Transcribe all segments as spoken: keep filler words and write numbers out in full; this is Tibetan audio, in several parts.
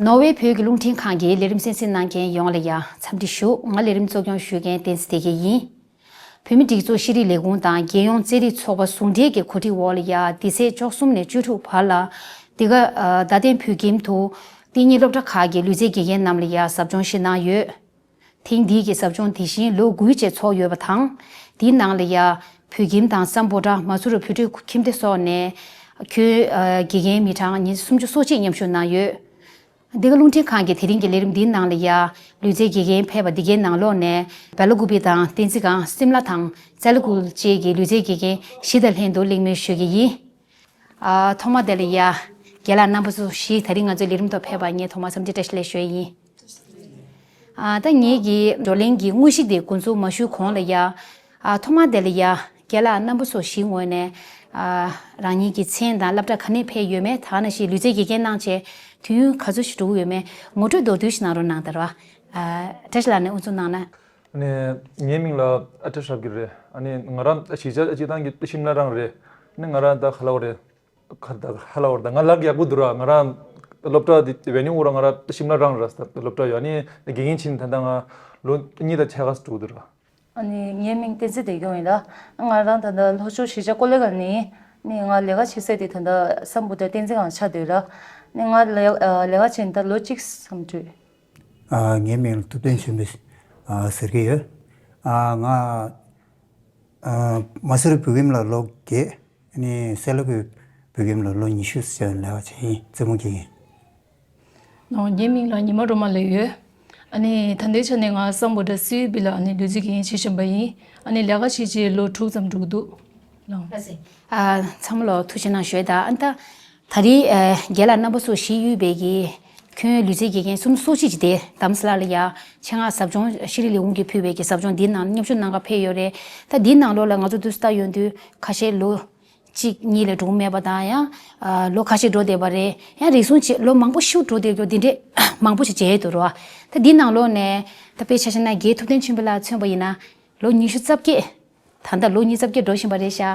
ནོར་ཝེ་བོད་ཀྱི་རླུང་འཕྲིན་ཁང་གི་ལས་རིམ་གསན་གཟིགས་གནང་མཁན་ཡོངས་ལ་ཡང་འཚམས་འདྲི་ཞུ། ང་ལས་རིམ་གཙོ་སྐྱོང་ཞུ་མཁན་བསྟན་འཛིན་བདེ་སྐྱིད་ཡིན། བོད་མིའི་སྒྲིག་འཛུགས་ཤེས་རིག་ལས་ཁུངས་དང་རྒྱལ་ཡོངས་རྩེད་རིགས་ཚོགས་པ་ཟུང་འབྲེལ་གྱི་གོ་སྒྲིག་འོག་ལ་ཡང་འདི་ཚེས་བཅུ་གསུམ་ནས་བཅུ་དྲུག་བར་ལ་འདི་ག་རྡ་སྟེང་བོད་ཁྱིམ་དུ་གཏན་ཉིན་སློབ་གྲྭ་ཁག་གི་ལུས་རྩལ་དགེ་རྒན་རྣམས་ལ་ཡང་ཟབ་སྦྱོང་ཞིག་གནང་ཡོད། ཐེངས་འདིའི་གི་ཟབ་སྦྱོང་དེ་བཞིན་ལོ་དགུའི་རྗེས་ཚོགས་ཡོད་པ་དང་། དེའི་ནང་ལ་ཡ་བོད་ཁྱིམ་དང་སམ་བྷོ་ཊ། མ་སུ་རི་བོད་ཕྲུག་ཁྱིམ་སྡེ་སོགས་ནས་ཁྱོན་ཨ་དགེ་རྒན་མི་གྲངས་ཉི་ཤུ་སོ་གཅིག་མཉམ་ཞུགས་གནང་ཡོད། འདི་ག་རླུང་འཕྲིན་ཁང་གི་དེ་རིང་གི་ལས་རིམ་འདིའི་ནང་ལ་ཡ་ལུས་རྩལ་དགེ་རྒན་ཕེབས་པ་འདི་གའི་ནང་ལོགས་ནས་བེ་ལ་ཀུ་པི་དང་བསྟན་འཛིན་སྒང་སིམ་ལ་དང་ཙ་ལི་ཀུལ་བཅས་ཀྱི་ལུས་རྩལ་དགེ་རྒན་བཞི་དང་ལྷན་དུ་གླེང་མོལ་ཞུ་གི་ཡིན། ཨ་ཐོག་མ་དེ་ལ་ཡ་རྒན་ལགས་རྣམ་པ་ཚོ་བཞི་དེ་རིང་ང་ཚོའི་ལས་རིམ་ཐོག་ཕེབས་པར་ངས་ཐོག་མར་འཚམས་འདྲི་བཀྲ་ཤིས་བདེ་ལེགས་ཞུ་ཡི་ཡིན། ཨ་ད་ངེད་ཀྱི་བགྲོ་གླེང་གི་དངོས་གཞི་དེ་འགོ་འཛུགས་མ་ཞུས་གོང་ལ་ཡ། ཨ་ཐོག་མ་དེ་ལ་ཡ་རྒན་ལགས་རྣམ་པ་ཚོ་བཞིའི་ངོས་ནས་ཨ་རང་ཉིད་ཀྱི་མཚན་དང་སློབ་གྲྭ་ག་ནས་ཕེབས་ཡོད་མེད། ད་ནང་བཞིན་ལུས་རྩལ་དགེ་རྒན་གནང་བྱས་དུས་ཡུན་ག་ཚོད་ཞིག་འགྲོ་གི་ཡོད་མེད་ངོ་སྤྲོད་མདོར་བསྡུས་ཤིག་གནང་རོགས་གནང་དང་། ཨ་བཀྲ་ཤིས་ལགས་ནས་དབུ་འཛུགས་གནང་ན། ཨ་ནི་ངའི་མིང་ལ་ཨ་བཀྲ་ཤིས་རབ་རྒྱས་རེད། ཨ་ནི་ང་རང་གཞིས་ཆགས་སྤྱིར་བཏང་གི་ཤིམ་ལ་རང་རེད། ཨ་ནི་ང་རང་ད་ཁ་ལག་རེད། ཁར་ད་ཧ་ལ་བར་ད་ང་ལག་ཡག་པོ་འདུག་ར། ང་རང་སློབ་གྲྭ་དེ་བན་ནིང་འུ་ར་ང་ར་ཤིམ་ལ་རང་ར་སློབ་གྲྭ་ཡོད། ཨ་ནི་དགེ་རྒན་ཕྱིན་ད་ལྟ་ང་ལོ་གཉིས་དང་ཕྱེད་ཀ་འགྲོ་འདུག་ར། ཨ་ནི་ངའི་མིང་བསྟན་འཛིན་བདེ་སྐྱོང་ཡིན་ལ། ང་རང་ད་ལྟ་ལྷོ་ཕྱོགས་གཞིས་ཆགས་ཀོ་ལི་གྷལ་ནས་ནི་ང་ལས་ཀ་བྱེད་ས་དེ་ད་ལྟ་སམ་བྷོ་ཊ་བསྟན་འཛིན་སྒང་ཆགས་བསྡད་ཡོད་ར། ནི་ང་ལས་ལས་ཀ་བྱས་ནས་ད་ལོ་གཅིག་ཙམ་འགྲོ། ཨ་ངའི་མིང་ལ་ཐུབ་བསྟན་ཆོས་འཕེལ་ཨ་ཟེར་གྱི་ཡོད། ཨ་ང་ཨ་མ་སུ་རི་བོད་ཁྱིམ་ལ་ལོ་བརྒྱད། ཨ་ནི་སེ་ལ་ཀུའི་བོད་ཁྱིམ་ལ་ལོ་ཉི་ཤུ་ཙམ་ལས་ཀ་བྱེད་ཡིན། རྩེད་མོ་རྒྱག་ཡིན། ཨོ་ངའི་མིང་ལ་ཉི་མ་སྒྲོལ་མ་ལབ་ཡོད། ཨ་ནི་ད་ལྟའི་ཆ་ནས་ང་སམ་བྷོ་ཊ་སི་ཡུ་བི་ལ་ཨ་ནི་ལུས་རྩལ་དགེ་རྒན་བྱེད་བཞིན་པ་ཡིན། ཨ་ནི་ལས་ཀ་བྱས་རྗེས་ལོ་དྲུག་ཙམ་འགྲོ་གི་འདུག་ལགས། ཨ་ཚང་མ་ལ་ཐུགས་རྗེ་གནང་ཞུ་ཡ་ད། ཨ་ནི་ད་ད་རེས་ཨ་རྒན་ལགས་རྣམ་པ་ཚོ་གཞིས་ཡུལ་བས་ཀྱི་ཁྱོན་ལུས་རྩལ་དགེ་རྒན་སུམ་ཅུ་སོ་གཅིག་ཅིག་དེ་དྷ་རམ་ས་ལ་ལ་ཡ་ཆེད་མངགས་ཟབ་སྦྱོང་ཤེས་རིག་ལས་ཁུངས་ཀྱིས་ཕུལ་བའི་གི་ཟབ་སྦྱོང་འདིའི་ནང་མཉམ་ཞུགས་གནང་ག་ཕེབས་ཡོད་རེད། ད་འདིའི་ནང་ལོགས་ལ་ང་ཚོ་དུས་སུ་ལྟ་ཡོང་དུས་ཁ་ཤས་ལོ་གཅིག་གཉིས་ལས་འགྲོ་གི་མེད་པ་དང་། ཡང་ཨ་ལོ་ཁ་ཤས་འགྲོ་བསྡད་པ་རེད། ཡང་རེ་ཟུང་ཅིག་ལོ་མང་པོ་ཞིག་འགྲོ་བསྡད་རྒྱུ་འདི་འདྲས་མང་པོ་ཞིག་མཇལ་ཡོད་འདུག་རོ། ད་འདིའི་ནང་ལོགས་ནས་ད་དཔེ་ཆ་བཞག་ན་རྒན་ཐུབ་བསྟན་ཆོས་འཕེལ་ལགས་མཚོན་པ་ཡིན་ན་ལོ་ཉི་ཤུ་རྩ་བརྒྱད། ད་ལྟ་ལོ་ཉི་ཤུ་རྩ་བརྒྱད་འགྲོ་བཞིན་པ་རེད་ཤག་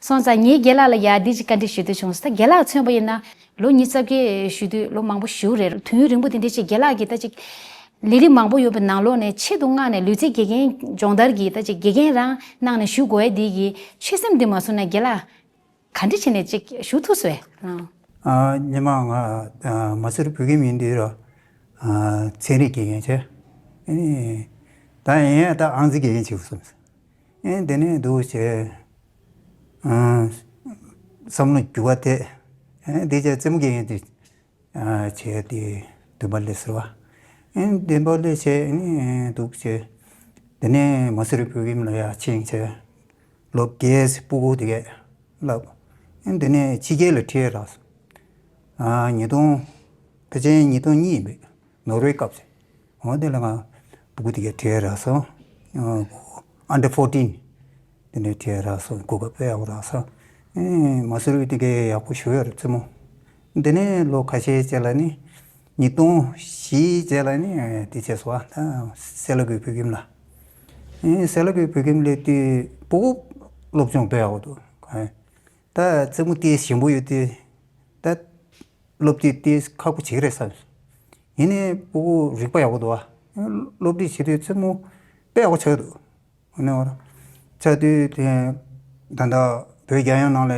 སོང་ཙང་ངས་རྒན་ལགས་ལ་ཡ་འདི་ཅིག་བཀའ་འདྲི་ཞུ་འདོད་བྱུང་སོང་། ད་རྒན་ལགས་མཚོན་པ་ཡིན་ན་ལོ་ཉི་ཤུ་རྩ་བརྒྱད་ཞུ་དུས་ལོ་མང་པོ་ཞིག་རེད། དུས་ཡུན་རིང་པོ་དེ་འདྲས་ཅིག་རྒན་ལགས་ཀྱིས་ད་ཅིག་ལས་རིགས་མང་པོ་ཡོད་པའི་ནང་ལོགས་ནས་ཆེད་དུ་མངགས་ནས་ལུས་རྩལ་དགེ་རྒན་སྦྱོང་བརྡར་གྱི་ད་ཅིག་དགེ་རྒན་རང་གནང་ནས་ཞུ་དགོས་ཡ་འདི་གི་ཆོད་སེམས་འདི་མ་བཟུང་ན་རྒན་ལགས་ག་འདྲ་བྱས་ནས་ཅིག་ཞུ་ཐུབ་སོང་། ཨ། ཨ་ཉི་མ་ང་ཨ་མ་སུ་རི་བོད་ཁྱིམ་ཡིན་དུས་ར་ཨ་ཚན་རིག་དགེ་རྒན་བྱས། ཨ་ནི་ད་ཡིན་ཡང་ད་ཨང་རྩིས་དགེ་རྒན་བྱེད་དགོས་བསམ་སོང་། ཨ་དེ་ནས་འདུག་བྱས། ཨ་བསམ་བློ་འགྱུར་བ་ཐེབས། ཨ་དེ་བྱས་རྩེད་མོ་དགེ་རྒན་དེ་ཨ་བྱས་ཏེ་བདུན་པ་སླེབས་ཟེར་བ། ཨ་བདུན་པ་སླེབས་བྱས་ཨ་ནི་འདུག་བྱས། དེ་ནས་མ་སུ་རི་བོད་ཁྱིམ་ལ་ཡར་ཕྱིན་བྱས། ལོ་བརྒྱད་ཕྲུ་གུ་དེ་གས་བསླབས། ཨ་དེ་ནས་ཕྱི་རྒྱལ་ལ་ཁྲིད་རག་སོང་། ཨ་ཉིས་སྟོང་། ཕལ་ཆེར་ཉིས་སྟོང་གཉིས་ཡིན་པས་ནོར་ཝེ་སྐབས་སུ། འོ་དེ་ལ་ང་ཕྲུ་གུ་དེ་གས་ཁྲིད་རག་སོང་། ཨ་ཨན་ཌར་ཕོར་ཊིན་དེ་ནས་ཁྲིད་རག་སོང་། གོ་སྐབས་དཔེ་ཡག་པོ་རག་སོང་། ཨེ་མ་སུ་རི་དེ་གས་ཡག་པོ་ཞུ་ཡོད་རེད་རྩེད་མོ། དེ་ནས་ལོ་ཁ་ཤས་རྗེས་ལ་ནི་ཉིས་སྟོང་བཞི་རྗེས་ལ་ནི་དེ་བྱས་སོང་། ཨ་ད་སེ་ལ་ཀུའི་བོད་ཁྱིམ་ལ། ཨེ་སེ་ལ་ཀུའི་བོད་ཁྱིམ་སླེབས་དུས་ཕྲུ་གུ་སློབ་སྦྱོང་དཔེ་ཡག་པོ་འདུག་ད་རྩེད་མོ་དེ་ཞན་པོ་ཡོད་དུས་ད་སློབ་དེབ་དེ་ཁག་པོ་བྱེད་ཀྱི་རེད་བསམ། ཡིན་ནའི་ཕྲུ་གུ་རིག་པ་ཡག་པོ་འདུག་བ། སློབ་ཁྲིད་བྱེད་དུས་རྩེད་མོ་དཔེ་ཡག་པོ་ཆགས་འདུག་ཨ་ནི་བར་ཆགས་དུས་དེ་ད་ལྟ་བོད་རྒྱལ་ཡོངས་ནང་ལ་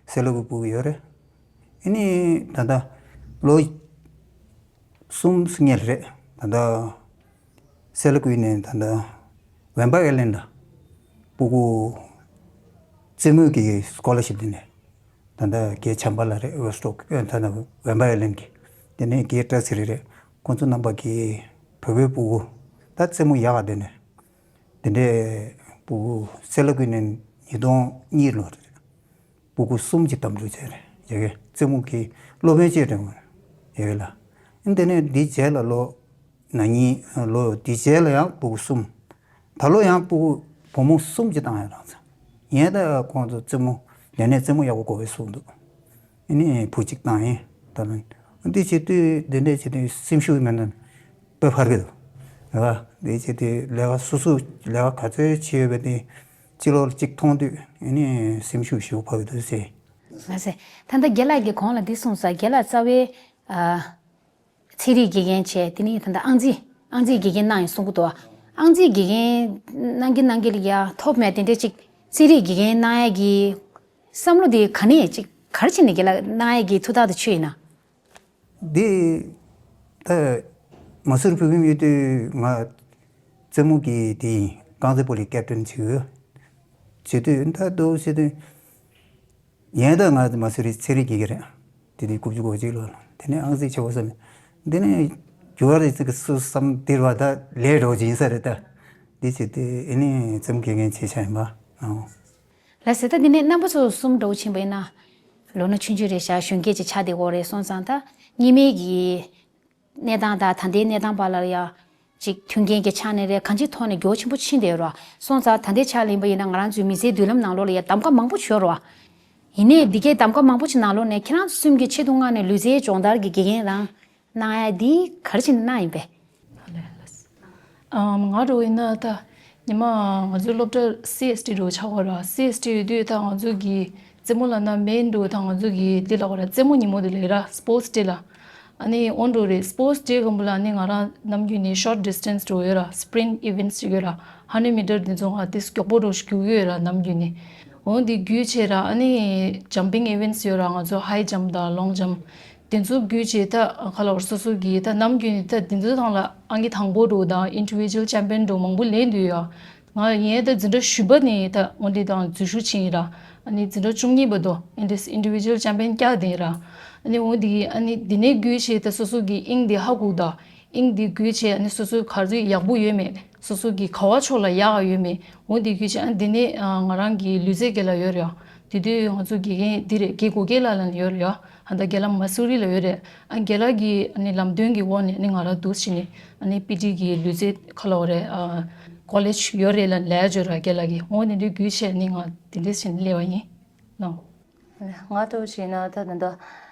སེ་ལ་ཀུའི་ཕྲུ་གུ་ཡོད་རེད། ཨ་ནི་ད་ལྟ་ལོ་གསུམ་སྔོན་རེད། ད་ལྟ་སེ་ལ་ཀུའི་ནས་ད་ལྟ་ཝེམ་པ་ཨའི་ལན་ལ་ཕྲུ་གུ་རྩེད་མོ་གི་སི་ཀོ་ལར་ཤིབ་དེ་ནས་ད་ལྟ་རྒན་བྱམས་པ་ལགས་རེད། ཝེ་སི་ཊོག་ད་ལྟ་ཝེམ་པ་ཨའི་ལན་གི། དེ་ནས་རྒན་བཀྲ་ཚེ་རིང་རེད། ཁོང་ཚོ་རྣམ་པ་གིས་བོད་པའི་ཕྲུ་གུ་ད་རྩེད་མོ་ཡག་ག་དེ་ནས་དེ་འདྲའི་ཕྲུ་གུ་སེ་ལ་ཀུའི་ནས་ཉིས་སྟོང་གཉིས་ལོ་རེད། ཕྲུ་གུ་གསུམ་གྱིས་གདམ་འཇུག་བྱས་རེད། ཡ་གི་རྩེད་མོ་གི་སློབ་དཔོན་བྱས་རེད། ཡ་གི་ལ། ཨ་དེ་ནས་འདི་རྗེས་ལ་ལོ་ན་ནིང་ལོ་འདི་རྗེས་ལ་ཡང་ཕྲུ་གུ་གསུམ། ད་ལོ་ཡང་ཕྲུ་གུ་བུ་མོ་གསུམ་གྱིས་བཏང་ཡོད་རང་ཚ། ངས་ད་ཁོང་ཚོ་རྩེད་མོ་ལས་ནས་རྩེད་མོ་ཡག་པོ་དགོས་པའི་གསུངས་འདུག་ཨ་ནི་བུ་གཅིག་བཏང་ཡིན། ད་ལོ་འདི་བྱེད་དུས་འདི་འདྲས་བྱེད་དུས་སེམས་ཤུགས་མེད་ན་དཔེ་འཕར་གི་འདུག་རེད་བ། འདི་བྱེད་དུས་ལས་ཀ་སོ་སོ་ལས་ཀ་ག་ཚོད་བྱས་ཡོད་པ་དེ་ཕྱི་ལོགས་ལ་གཅིག་མཐོང་དུས་ཨ་ནི་སེམས་ཤུགས་ཞེ་པོ་འཕར་གི་འདུག་ཟེར། ལགས་སེ། ད་ལྟ་རྒན་ལགས་ཀྱིས་གོང་ལ་འདི་གསུངས་ས་རྒན་ལགས་རྩ་བའི་ཨ། ཚན་རིག་དགེ་རྒན་བྱས། དེ་ནས་ད་ལྟ་ཨང་རྩིས་ཨང་རྩིས་དགེ་རྒན་གནང་ཡིན་གསུང་གི་འདུག་ཨང་རྩིས་དགེ་རྒན་གནང་གི་གནང་གི་ལ་ཡ་ཐོབ་མེད་དེ་འདྲ་ཅིག་ཚན་རིག་དགེ་རྒན་གནང་ཡ་གི་བསམ་བློ་དེ་ག་ནས་ཅིག་ག་རེ་བྱས་ནས་རྒན་ལགས་གནང་ཡ་གི་ཐུགས་ཐག་དེ་ཆོད་ཡིན་ན། འདི་ད་མ་སུ་རི་བོད་ཁྱིམ་ཡོད་དུས་ང་རྩེད་མོ་གི་དེ་ཡིན། རྐང་རྩེད་སྤོ་ལོའི་ཀེབ་ཏན་བྱེད་ཡོད། བྱེད་དུས་ད་འདུག་བྱེད་དུས། ཡིན་ད་ང་མ་སུ་རི་ཚན་རིག་དགེ་རྒན་རེད། དེ་དུས་དགུ་བཅུ་གོ་གཅིག་ལོ་ལ། དེ་ནས་ཨང་རྩིས་བྱེད་དགོས་བསམ་ཡོད། འདི་ནས་རྒྱུ་བ་རེ་ཚིག་སུ་བསམ་འདིར་བ་ད་ལས་འགྲོ་ཡིན་ས་རེད་ད། འདི་བྱེད་དུས་ཨེ་ནི་རྩེད་མོ་དགེ་རྒན་བྱེད་ཆ་ཡིན་པ། ཨང་། ལགས་སོ། ད་འདི་ནས་རྣམ་པ་ཚོ་གསུམ་འདྲ་བོ་ཕྱིན་པ་ཡིན་ན། ལོ་ན་ཆུང་ཆུང་རེད་ཤག་གཞོན་སྐྱེས་ཅིག་ཆགས་བསྡད་ཡོད་རེད། སོང་ཙང་ད་སྔོན་མའི་གི་གནས་སྟངས་དང་ད་ལྟའི་གནས་སྟངས་བར་ལ་ཡ་ཅིག་མཐུན་རྐྱེན་གྱི་ཆ་ནས་རེད། གང་ཅིའི་ཐོག་ནས་འགྱུར་བ་ཆེན་པོ་ཕྱིན་བསྡད་ཡོད་རེད། སོང་ཙང་ད་ལྟའི་ཆ་ལ་ཡིན་པ་ཡིན་ན་ང་རང་ཚོའི་མི་ཚེའི་མདུན་ལམ་ནང་ལོགས་ལ་ཡ་གདམ་ག་མང་པོ་ཡོད་རེད། ཡིན་ནའི་འདི་གའི་གདམ་ག་མང་པོ་ཅིག་ནང་ལོགས་ནས་ཁྱེད་རང་ཚོ་གསུམ་གྱི་ཆེད་དུ་མངགས་ནས་ལུས་རྩལ་སྦྱོང་བརྡར་གྱི་དགེ་རྒན་རང་གནང་ཡ་འདི་ག་རེ་བྱས་ནས་གནང་ཡིན་པས། ཨམ། ང་འདྲ་བོ་ཡིན་ན་ད་ཉི་མ་ང་ཚོའི་སློབ་གྲྭ་སི་ཨེས་ཊི་འདྲ་བོ་ཆགས་ཡོད་ར། སི་ཨེས་ཊི་ཡོད་དུས་ད་ང་ཚོ་གི་རྩེད་མོ་ལབ་ན་མེན་འདྲ་བོ་ད་ང་ཚོ་གི་འདི་ལབ་དགོས་ར། རྩེད་མོ་ཉིན་མོ་དེ་ལབ་ཡོད་ར། སི་པོར་ཊི་ཌེ་ལ། ཨ་ནི་འོ་འདྲ་བོ་རེད། སི་པོར་ཊི་ཌེ་སྒང་པོ་ལ་ཨ་ནི་ང་རང་ནམ་རྒྱུན་ནས་ཤོར་ཊི་ཌི་སི་ཊན་སི་འདྲ་བོ་ཡོད་ར། སི་པི་རིན་ཊི་ཨི་ཝེན་ཊི་ཅིག་ཡོད་ར། ཧན་ཌེཌ་མི་ཊར་འདི་ཚོ་ང་ཏོག་ཙམ་མགྱོགས་པོ་འདྲ་བོ་ཞིག་རྒྱུག་གི་ཡོད་ར་ནམ་རྒྱུན་ནས། འོ་འདི་བརྒྱུད་བྱས་ར། ཨ་ནི་ཇམ་པིང་ཨི་ཝེན་ཊི་སི་ཡོད་ར། ང་ཚོ་ཧའི་ཇམ་པ་དང་ལོང་ཇམ་པ། དེ་ཚོ་བརྒྱུད་བྱས་ད་ག་ལབ་དགོས་རེད། སོ་སོ་གི་ད་ནམ་རྒྱུན་ནས་ད་དེ་ཚོའི་ཐོག་ལ་ཨང་ཀི་དང་པོ་འདྲ་བོ་དང་ཨིན་ཌི་བི་ཇུ་ཨལ་ཅེམ་པི་ཡན་འདྲ་བོ་མང་པོ་ལེན་བསྡད་ཡོད། ང་ཡིན་ད་འཛིན་གྲྭ་བཞི་པ་ནས་ད་འོ་འདི་དང་འཛུལ་ཞུགས་ཕྱིན་ཡིན་ར། ཨ་ནི་འཛིན་གྲྭ་བཅུ་གཉིས་བར་དུ་ཨིན་ཌི་ཨིན་ཌི་བི་ཇུ་ཨལ་ཅེམ་པི་ཡན་བཀྱགས་བསྡད་ཡིན་ར། ཨ་ནི་འོ་འདི་ཨ་ནི་འདི་ནས་བརྒྱུད་བྱས་ད་སོ་སོ་གི་དབྱིངས་འདི་ཧ་གོ་ད། དབྱིངས་འདི་བརྒྱུད་བྱས་ཨ་ནི་སོ་སོའི་ག་ཚོད་ཡག་པོ་ཡོད་མེད། སོ་སོ་གི་ག་བ་ཕྱོགས་ལ་ཡག་ཡོད་མེད། འོ་འདི་བརྒྱུད་བྱས་ཨ་འདི་ནས་ཨ་ང་རང་གི་ལུས་རྩལ་དགེ་ལགས་ཡོད་རེད་ཡ། དེ་དུས་ང་ཚོ་དགེ་རྒན་འདི་རེད། རྒན་གོ་སྐལ་ལགས་ལབ་ནས་ཡོད་རེད་ཡ། ཨ་ད་རྒན་ལགས་མ་སུ་རི་ལ་ཡོད་རེད། ཨ་རྒན་ལགས་ཀྱིས་ཨ་ནི་ལམ་སྟོན་གྱི་འོག་ནས་ཨ་ནི་ང་རང་འདུག་སེ་བྱས་ནས་ཨ་ནི་པི་ཊི་གི་ལུས་རྩལ་ག་ལབ་དགོས་རེད། ཨ་ཀོ་ལེཇ་ཡོད་རེད་ལབ་ལབ་ཡ་བརྗོད་ར་རྒན་ལགས་ཀྱིས། འོ་ནི་འདི་བརྒྱུད་བྱས་ཨ་ནི་ང་དེ་འདྲས་བྱས་ནས་སླེབས་པ་ཡིན་ནོ། ང་ལྟ་བུ་བྱས་ན་ད་ད་ལྟ་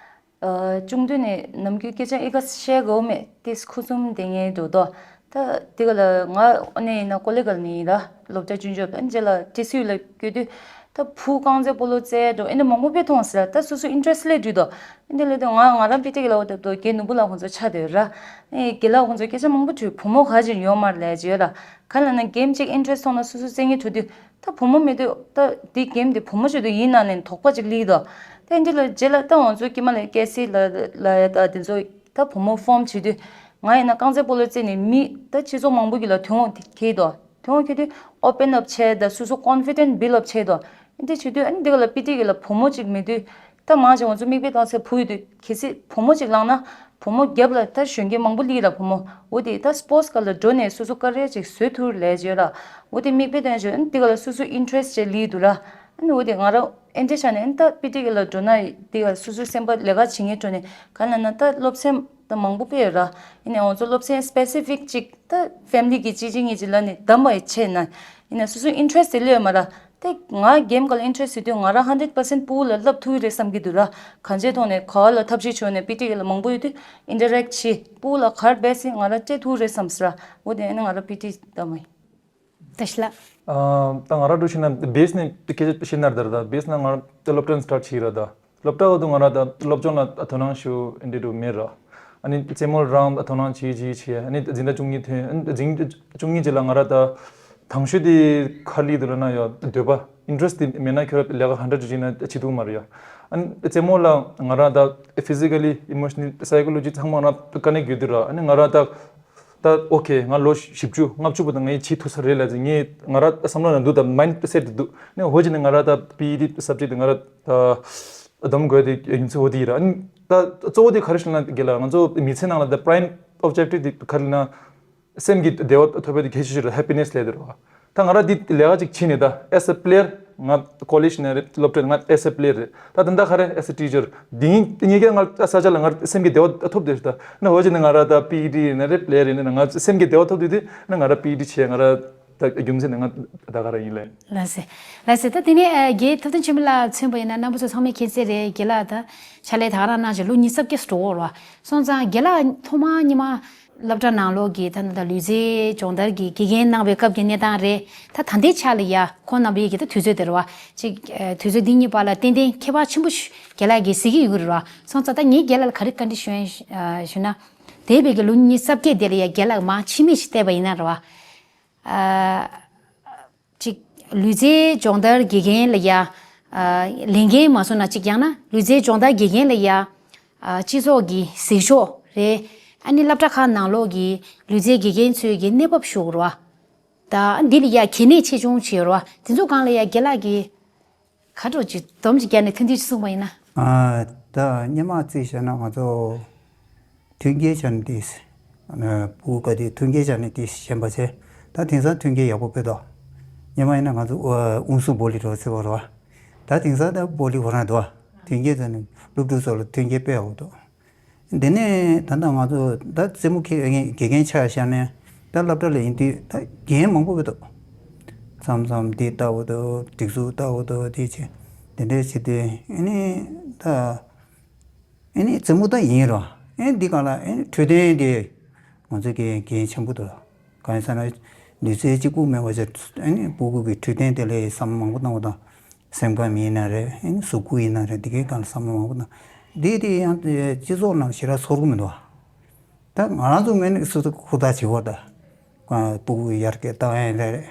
ཨ་ཆུང་དུས་ནས་ནམ་རྒྱུན་སྐད་ཆ་ཨི་ཁ་བཤད་དགོས་མེད་དེ་ཁུ་སུམ་དེ་ངའི་འགྲོ་དོ། ད་དེ་ག་ལ་ང་ཨ་ནི་ཡིན་ན་ཀོ་ལི་གལ་ནས་ཡིན་ལ་སློབ་གྲྭ་བཅུ་བཅུ་པ་རྗེས་ལ་ཊི་སི་ཡུ་ལ་བསྐྱོད་དུས། ད་བུ་རྐང་རྩེད་སྤོ་ལོ་རྩེད་འགྲོ་ཨེ་འདྲ་མང་པོ་དཔེ་མཐོང་ཟེར། ད་སོ་སོ་ཨིན་ཊི་རེ་སི་ཊི་སླེབས་དུས་དོ། ཨེ་འདྲ་སླེབས་དུས་ང་ང་རང་པི་ཊི་གི་ལ་འོ་དེབ་དོ་རྒན་ནོར་བུ་ལགས་ཁོང་ཚོ་ཆགས་བསྡད་ཡོད་ར། ཨེ་རྒན་ལགས་ཁོང་ཚོ་སྐད་ཆ་མང་པོ་དྲིས། བུ་མོ་ག་ཅིག་ཡོད་མ་རེད་ལབ་ཅིག་ཡོད་ར། ག་ལབ་ན་གེམ་གཅིག་ཨིན་ཊི་རེ་སི་ཊི་མཐོང་ན་སོ་སོ་རྩེད་མཁན་འགྲོ་དུས། ད་བུ་མོ་མེད་དུས་ད་འདི་གེམ་འདི་བུ་མོ་ཆེད་དུ་ཡིན་ན་ནས་དོགས་པ་ཅིག་སླེབས་དོ། ད་ཨེ་འདྲ་ལ་རྗེས་ལ་ད་ང་ཚོ་དཀྱིལ་མ་ལ་ཀེ་སི་ལ་ལ་ཡ་ད་དེ་ཚོ་ད་བུ་མོ་ཕོམ་བྱེད་དུས། ང་ཡིན་ན་རྐང་རྩེད་སྤོ་ལོ་རྩེད་ནས་མི་ད་སྤྱི་ཚོགས་མང་པོ་གི་ལ་དོན་དག་འཁྱེར་དོ། དོན་དག་འཁྱེར་དུས་ཨོ་པན་ཨབ་བྱས་ད་སོ་སོ་ཀོན་ཕི་ཌེན་སི་བིལ་ཌི་ཨབ་བྱས་དོ། ཨེ་འདྲ་བྱེད་དུས་ཨ་ནི་འདི་ག་ལ་པི་ཊི་གི་ལ་བུ་མོ་གཅིག་མེད་དུས། ད་མང་ཆེ་ང་ཚོ་མིག་དཔེ་བལྟས་ཚེ་བུ་ཡོད་དུས་གལ་སྲིད་བུ་མོ་གཅིག་ལངས་ན་བུ་མོ་རྒྱབ་ལ་ད་གཞོན་སྐྱེས་མང་པོ་སླེབས་ར་བུ་མོ། འོ་དེ་ད་སི་པོར་ཊི་སི་སྒང་ལ་འགྲོ་ནས་སོ་སོ་ཀེ་རི་ཡར་ཅིག་བཟོ་ཐུབ་ལབ་ཅིག་ཡོད་ར། འོ་དེ་མིག་དཔེ་བལྟས་ན་ཨ་ནི་འདི་ག་ལ་སོ་སོ་ཨིན་ཊི་རེ་སི་ཊི་ཅིག་སླེབས་འདུག་ར། ཨ་ནི་འོ་དེ་ང་རང་ཨེ་འདྲ་ཆ་ནས་ཨ་ནི་ད་པི་ཊི་གི་ལ་འགྲོ་ན་འདི་ག་སོ་སོའི་སེམས་པ་ལས་ཀ་བྱེད་མཁན་འགྲོ་ནས་ག་ལབ་ན་ད་སློབ་ཚན་ད་མང་པོ་དཔེ་ཡོད་ར། ཡིན་ནའི་ང་ཚོ་སློབ་ཚན་སི་པེ་སི་ཕིག་ཅིག་ད་ཕེ་མི་ལི་གི་གཅིག་གཅིག་གཉིས་གཅིག་ལབ་ནས་བདམས་པ་ཡི་ཆེད་ན། ཡིན་ནའི་སོ་སོའི་ཨིན་ཊི་རེ་སི་དེ་སླེབས་ཡོད་མ་ར། དེ་ང་གེམ་སྒང་ལ་ཨིན་ཊི་རེ་སི་ཡོད་དུས་ང་རང་ཧན་ཌེ་རེཌ་པར་སེན་ཊི་ཕྲུ་གུ་ལ་བསླབ་ཐུབ་ཀྱི་རེད་བསམ་གྱི་འདུག་ར། གང་བྱས་ཐོག་ནས་ག་བ་ལ་ཐབས་ཤེས་བྱས་ནས་པི་ཊི་གི་ལ་མང་པོ་ཡོད་དུས་ཨིན་ཊར་ཨེག་བྱས་ཕྲུ་གུ་ལ་ག་རེ་བྱས་ཟིན་ང་རང་སྤྲད་ཐུབ་ཀྱི་རེད་བསམ་ཟེར་ར། འོ་དེ་ཨ་ནི་ང་རང་པི་ཊི་བདམས་པ་ཡིན། བཀྲ་ཤིས་ལགས། ཨ་ད་ང་རང་འདྲ་བྱས་ན་བེ་སི་ནས་སྐད་ཆ་བཤད་ན་རེད་ད། བེ་སི་ནས་ང་རང་སློབ་གྲྭ་ནས་སི་ཊར་ཊི་བྱས་ར་ད། སློབ་གྲྭ་བར་དུ་ང་རང་ད་སློབ་སྦྱོང་ལ་དོ་སྣང་ཞུ་ཨེ་འདྲ་འདྲ་མེད་ར། ཨ་ནི་རྩེད་མོ་རང་དོ་སྣང་བྱེད་བྱེད་བྱེད། ཨ་ནི་འཛིན་གྲྭ་བཅུ་གཉིས་ཐོན། ཨ་ནི་འཛིན་བཅུ་གཉིས་རྗེས་ལ་ང་རང་ད་དང་ཤོས་དེ་ག་རེ་སླེབས་འདུག་ལབ་ན་ཡ་འདོད་པ་ཨིན་ཊི་རེ་སི་ཊི་དེ་མེད་ན་ཁྱོད་རང་ལས་ཀ་ཧན་ཌེ་རེཌ་བྱེད་ན་བྱེད་ཐུབ་མ་རེད་ཡ། ཨ་ནི་རྩེད་མོ་ལ་ང་རང་ད་ཕི་ཟི་ཀ་ལི་ཨི་མོ་ཤ་ནལ་སའི་ཀོ་ལོ་ཇི་ཚང་མ་ང་རང་དཀའ་ལས་ཡོད་དུས་ར། ཨ་ནི་ང་རང་ད་ད་ཨོ་ཁེ་ང་ལོ་བཞི་བཅུ་ལྔ་བཅུ་བར་དུ་ངས་བྱེད་ཐུབ་ས་རེད་ལབ་ཅིག་ངས་ང་རང་བསམ་བློ་ནང་འདུག་ད་མའིན་ཌི་སེ་ཊི་དེ་འདུག་ཨ་ནི་འོ་བྱས་ནས་ང་རང་ད་པི་ཨི་ཊི་སབ་ཇེག་དེ་ང་རང་ད་བདམས་དགོས་དེ་ཡིན་ཚུལ་འོ་དེ་ཡིན་ར། ཨ་ནི་ད་གཙོ་བོ་དེ་ག་རེ་ཞིག་ལབ་ན་དགེ་ལགས་ང་ཚོ་མི་ཚེ་ནང་ལ་ད་པྲའིམ་ཨོབ་ཇེག་ཊིབ་དེ་ག་རེ་ལབ་ན་སེམས་ཀྱི་བདེ་བ་ཐོབ་པ་དེ་གལ་ཆེ་ཤོས་རེད། ཧེ་པི་ནེ་སི་ལབ་དེ་རེད་བ། ད་ང་རང་འདི་ལས་ཀ་ཅིག་བྱེད་ནས་ད་as a player ང་ཀོ་ལེཇ་ནས་རེད། སློབ་གྲྭ་ནས་ང་as a player རེད། ད་ད་ལྟ་ག་རེ་as a teacher འདི་ཡིན་ངེད་ཀྱི་ང་ས་ཆ་ལ་ང་སེམས་ཀྱི་བདེ་བ་ཐོབ་བསྡད་རེད། ད་ནི་འོ་བྱས་ནས་ང་རང་ད་པི་ཨི་ཊི་ནས་རེད། པི་ལེ་ཡར་ཡིན་ནས་ང་སེམས་ཀྱི་བདེ་བ་ཐོབ་བསྡད་དུས་ནི་ང་རང་པི་ཨི་ཊི་བྱས། ང་རང་ད་རྒྱུ་མཚན་ནི་ང་ད་ག་རང་ཡིན་ལེ། ལགས་སེ། ལགས་སེ། ད་དེ་ནས་ཨ་རྒན་ཐུབ་བསྟན་ཆོས་འཕེལ་ལགས་མཚོན་པ་ཡིན་ན་རྣམ་པ་ཚོ་ཚང་མས་མཁྱེན་གསལ་རེད། རྒན་ལགས་ད་ཕྱག་ལས་ད་ག་རང་གནང་བྱས་ལོ་ཉི་ཤུ་རྩ་བརྒྱད་འགྲོ་གི་རེད་བ། སོང་ཙང་རྒན་ལགས་ཐོག་མར་སྔོན་མ་སློབ་གྲྭ་ནང་ལོགས་ཀྱི་ད་ད་ལུས་རྩལ་སྦྱོང་བརྡར་གྱི་དགེ་རྒན་གནང་བའི་སྐབས་ཀྱི་གནས་སྟངས་རེད། ད་ད་ལྟའི་ཆ་ལ་ཡ་ཁོང་རྣམ་པའི་གི་ད་དུས་ཚོད་དེ་རེད་བ། ཅིག་ཨ་དུས་ཚོད་འདི་གཉིས་བར་ལ་ཏན་ཏན་ཁྱད་པར་ཆེན་པོ་ཞིག་རྒན་ལགས་ཀྱིས་གཟིགས་ཀྱི་ཡོད་ཀྱི་རེད་བ། སོང་ཙང་ད་ངས་རྒན་ལགས་ལ་ག་རེ་བཀའ་འདྲི་ཞུ་ཡ་ཞུ་ན། འདས་པའི་གི་ལོ་ཉི་ཤུ་རྩ་བརྒྱད་དེ་ལ་ཡ་རྒན་ལགས་མ་ཕྱི་མིག་ཅིག་བལྟས་པ་ཡིན་ན་རེད་བ། ཨ། ཅིག་ལུས་རྩལ་སྦྱོང་བརྡར་དགེ་རྒན་ལ་ཡ། ཨ། ལས་འགན་མ་སོང་ན་ཅིག་ཡང་ན་ལུས་རྩལ་སྦྱོང་བརྡར་དགེ་རྒན་ལ་ཡ། ཨ། སྤྱི་ཚོགས་ཀྱི་གཟིགས་ཕྱོགས་རེད། ཨ་ནི་སློབ་གྲྭ་ཁག་ནང་ལོགས་ཀྱི་ལུས་རྩལ་དགེ་རྒན་ཚོའི་གི་གནས་བབ་ཞུ་དགོས་རེད་བ། ད་འདི་ལ་ཡ་གལ་གནད་ཆེ་ཆུང་ཅིག་ཡོད་རེད་བ། དེ་ཚོ་སྒང་ལ་ཡ་རྒན་ལགས་ཀྱིས་ག་འདྲ་ཅིག་སྡོམ་ཅིག་བརྒྱབ་ནས་ཐུང་ཐུང་ཅིག་གསུངས་པ་ཡིན་ན། ཨ། ད་སྔོན་མ་རྩིས་བྱས་ན་ང་ཚོ་མཐུན་རྐྱེན་ཆ་ནས་དེ། ཨ། ཕྲུ་གུ་ག་དེ་མཐུན་རྐྱེན་ཆ་ནས་དེ་ཞན་པ་བྱས། ད་དེང་སང་མཐུན་རྐྱེན་ཡག་པོ་སྤེལ་འདུག་སྔོན་མ་ཡིན་ན་ང་ཚོ་ཨ། དབུ་སུ་བོ་ལི་འགྲོ་ཟེར་བ་རེད་བ། ད་དེང་སང་ད་བོ་ལི་ཁོ་རང་འདུག་བ། མཐུན་རྐྱེན་ཆ་ནས་སློབ་ཕྲུག་ཚོ་ལ་མཐུན་རྐྱེན་དཔེ་ཡག་པོ་འདུག་དེ་ནས་ད་ལྟ་ང་ཚོ་ད་རྩེད་མོ་དགེ་རྒན་ཆ་བཞག་ནས་ད་སློབ་གྲྭ་ལ་ཡིན་དུས་ད་རྒན་མང་པོ་ཕེབས་འདུག་མཚམས་མཚམས་འདི་ལྟ་བུ་འདུག་སྒྲིག་འཛུགས་ལྟ་བུ་འདུག་དེ་བྱས་དེ་འདྲས་བྱས་དུས་ཨ་ནི་ད་ཨ་ནི་རྩེད་མོ་ད་ཡིན་རོ། ཨ་ནི་འདི་ག་ལ་ཨ་ནི་འཕྲོད་བསྟེན་དེ་ང་ཚོ་གི་འགན་ཆེན་པོ་འདུག་གང་ཡིན་ཟེར་ན་ལུས་རྩལ་གཅིག་པུ་མེད་པ་བྱས་ཨ་ནི་ཕྲུ་གུ་གི་འཕྲོད་བསྟེན་དེ་ལ་བསམ་བློ་མང་པོ་བཏང་བ་དང་། སེམས་ཁམས་ཡིན་ན་རེད། ཨ་ནི་གཟུགས་པོ་ཡིན་ན་རེད། འདི་གའི་སྒང་ལ་བསམ་བློ་མང་པོ་བཏང་། འདི་དེ་ཡང་སྤྱི་ཚོགས་ནང་ཞེ་དྲག་ཚོར་གི་མི་འདུག་ད་ང་རང་ཚོ་ངོས་ནས་སོ་སོ་ཧུར་ཐག་བྱེད་དགོས། ད་ཕྲུ་གུ་ཡར་རྒྱས་བཏང་ཡ་རེད།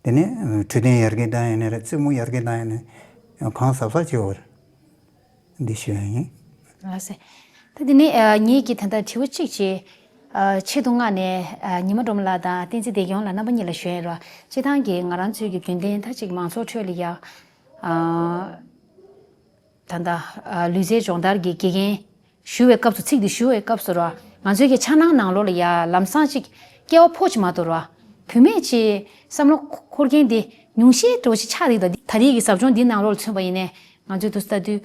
དེ་ནས་འཕྲོད་བསྟེན་ཡར་རྒྱས་བཏང་ཡ་ནི་རེད། རྩེད་མོ་ཡར་རྒྱས་བཏང་ཡ་ནི་གང་གཟབ་གཟབ་བྱེད་དགོས་རེད། འདི་ཞུ་ཡ་ཡིན། ལགས་སེ། ད་དེ་ནས་ཨ། ངེད་ཀྱིས་ད་ལྟ་དྲི་བ་གཅིག་བྱས། ཨ། ཆེད་དུ་མངགས་ནས་ཨ། ཉི་མ་སྒྲོལ་མ་ལགས་དང་བསྟན་འཛིན་བདེ་སྐྱོང་ལགས་རྣམ་པ་གཉིས་ལ་ཞུ་ཡ་རེད་བ། སྤྱིར་བཏང་གི་ང་རང་ཚོའི་གི་རྒྱུན་ལྡན་ད་ཅིག་མང་ཚོགས་ཁྲོད་ལ་ཡ། ཨ། ད་ལྟ་ཨ། ལུས་རྩལ་སྦྱོང་བརྡར་གྱི་དགེ་རྒན་ཞུ་བའི་སྐབས་སུ། ཚིག་འདི་ཞུ་བའི་སྐབས་སུ་ར། ང་ཚོའི་གི་འཆར་སྣང་ནང་ལོགས་ལ་ཡ་ལམ་སང་ཅིག་སྐྱེ་བ་ཕོ་ཅིག་མ་གཏོགས་ར། བུད་མེད་ཅིག་བསམ་བློ་འཁོར་མཁན་དེ་ཉུང་ཤས་འདྲ་བོ་ཞིག་ཆགས་བསྡད་འདུག་ད་རེས་ཀྱི་ཟབ་སྦྱོང་འདིའི་ནང་ལོགས་ལ་མཚོན་པ་ཡིན་ནའི་ང་ཚོའི་དུས་ལྟ་དུས།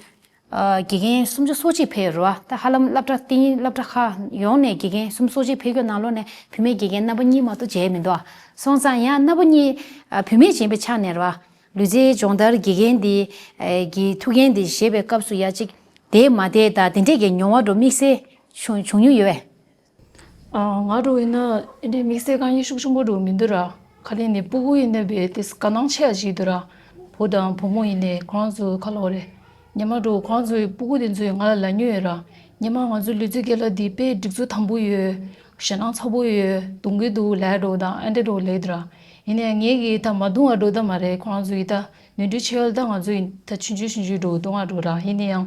ཨ། དགེ་རྒན་སུམ་ཅུ་སོ་གཅིག་ཕེབས་ཡོད་རེད་བ། ད་ཧ་ལམ་སློབ་གྲྭ་སྟེང་སློབ་གྲྭ་ཁག་ཡོངས་ནས་དགེ་རྒན་སུམ་ཅུ་སོ་གཅིག་ཕེབས་རྒྱུ་ནང་ལོགས་ནས་བུད་མེད་དགེ་རྒན་རྣམ་པ་གཉིས་མ་གཏོགས་མཇལ་མི་འདུག་སོང་ཙང་ཡང་རྣམ་པ་གཉིས་ཨ། བུད་མེད་ཡིན་པའི་ཆ་ནས་རེད་བ། ལུས་རྩལ་སྦྱོང་བརྡར་དགེ་རྒན་འདི་ཨ། གི་ཐུགས་འགན་འདི་བཞེས་པའི་སྐབས་སུ་ཡ་ཅིག་བདེ་མ་བདེ་དང་དེ་འདྲས་ཀྱི་མྱོང་བ་འདྲ་དམིགས་བསལ་བྱུང་བྱུང་མྱོང་ཡོད་པས། ཨ། ང་འདྲ་བོ་ཡིན་ན་ཨེ་འདྲའི་དམིགས་བསལ་དཀའ་ངལ་ཤུགས་ཆེན་པོ་འདྲ་བོ་མི་འདུག་ར། ག་རེ་ནས་ཕྲུ་གུ་ཡིན་ནའི་བས་དེ་དཀའ་སྣང་ཆེ་བ་ཞིག་འདུག་ར། བུ་དང་བུ་མོ་ཡིན་ནའི་ཁོ་རང་ཚོ་ག་ལབ་དགོས་རེད། སྔོན་མ་འདྲ་བོ་ཁོ་རང་ཚོའི་ཕྲུ་གུ་དེ་ཚོས་ང་ལ་ལབ་མྱོང་ཡོད་ར། སྔོན་མ་ང་ཚོའི་ལུས་རྩལ་དགེ་ལགས་འདི་དཔེ་སྒྲིག་འཛུགས་དམ་པོ་ཡོད། ཞེད་སྣང་ཚ་པོ་ཡོད། རྡུང་གི་འདུག་ལབ་འདྲ་བོ་དང་ཨ་འདྲ་འདྲ་བོ་ལབ་འདུག་ར། ཡིན་ནའི་ངས་ཀྱིས་ད་མ་རྡུང་བ་འདྲ་བོ་ད་མ་རེད། ཁོ་རང་ཚོ་ཡིས་ད་ནོར་འཁྲུལ་ཆེ་བ་ལ་ད་ང་ཚོ་ཡིས་ད་ཆུང་ཆུང་ཆུང་ཆུང་འདྲ་བོ་རྡུང་བ་འདྲ་བོ་ར། ཡིན་ནའི་ཡང་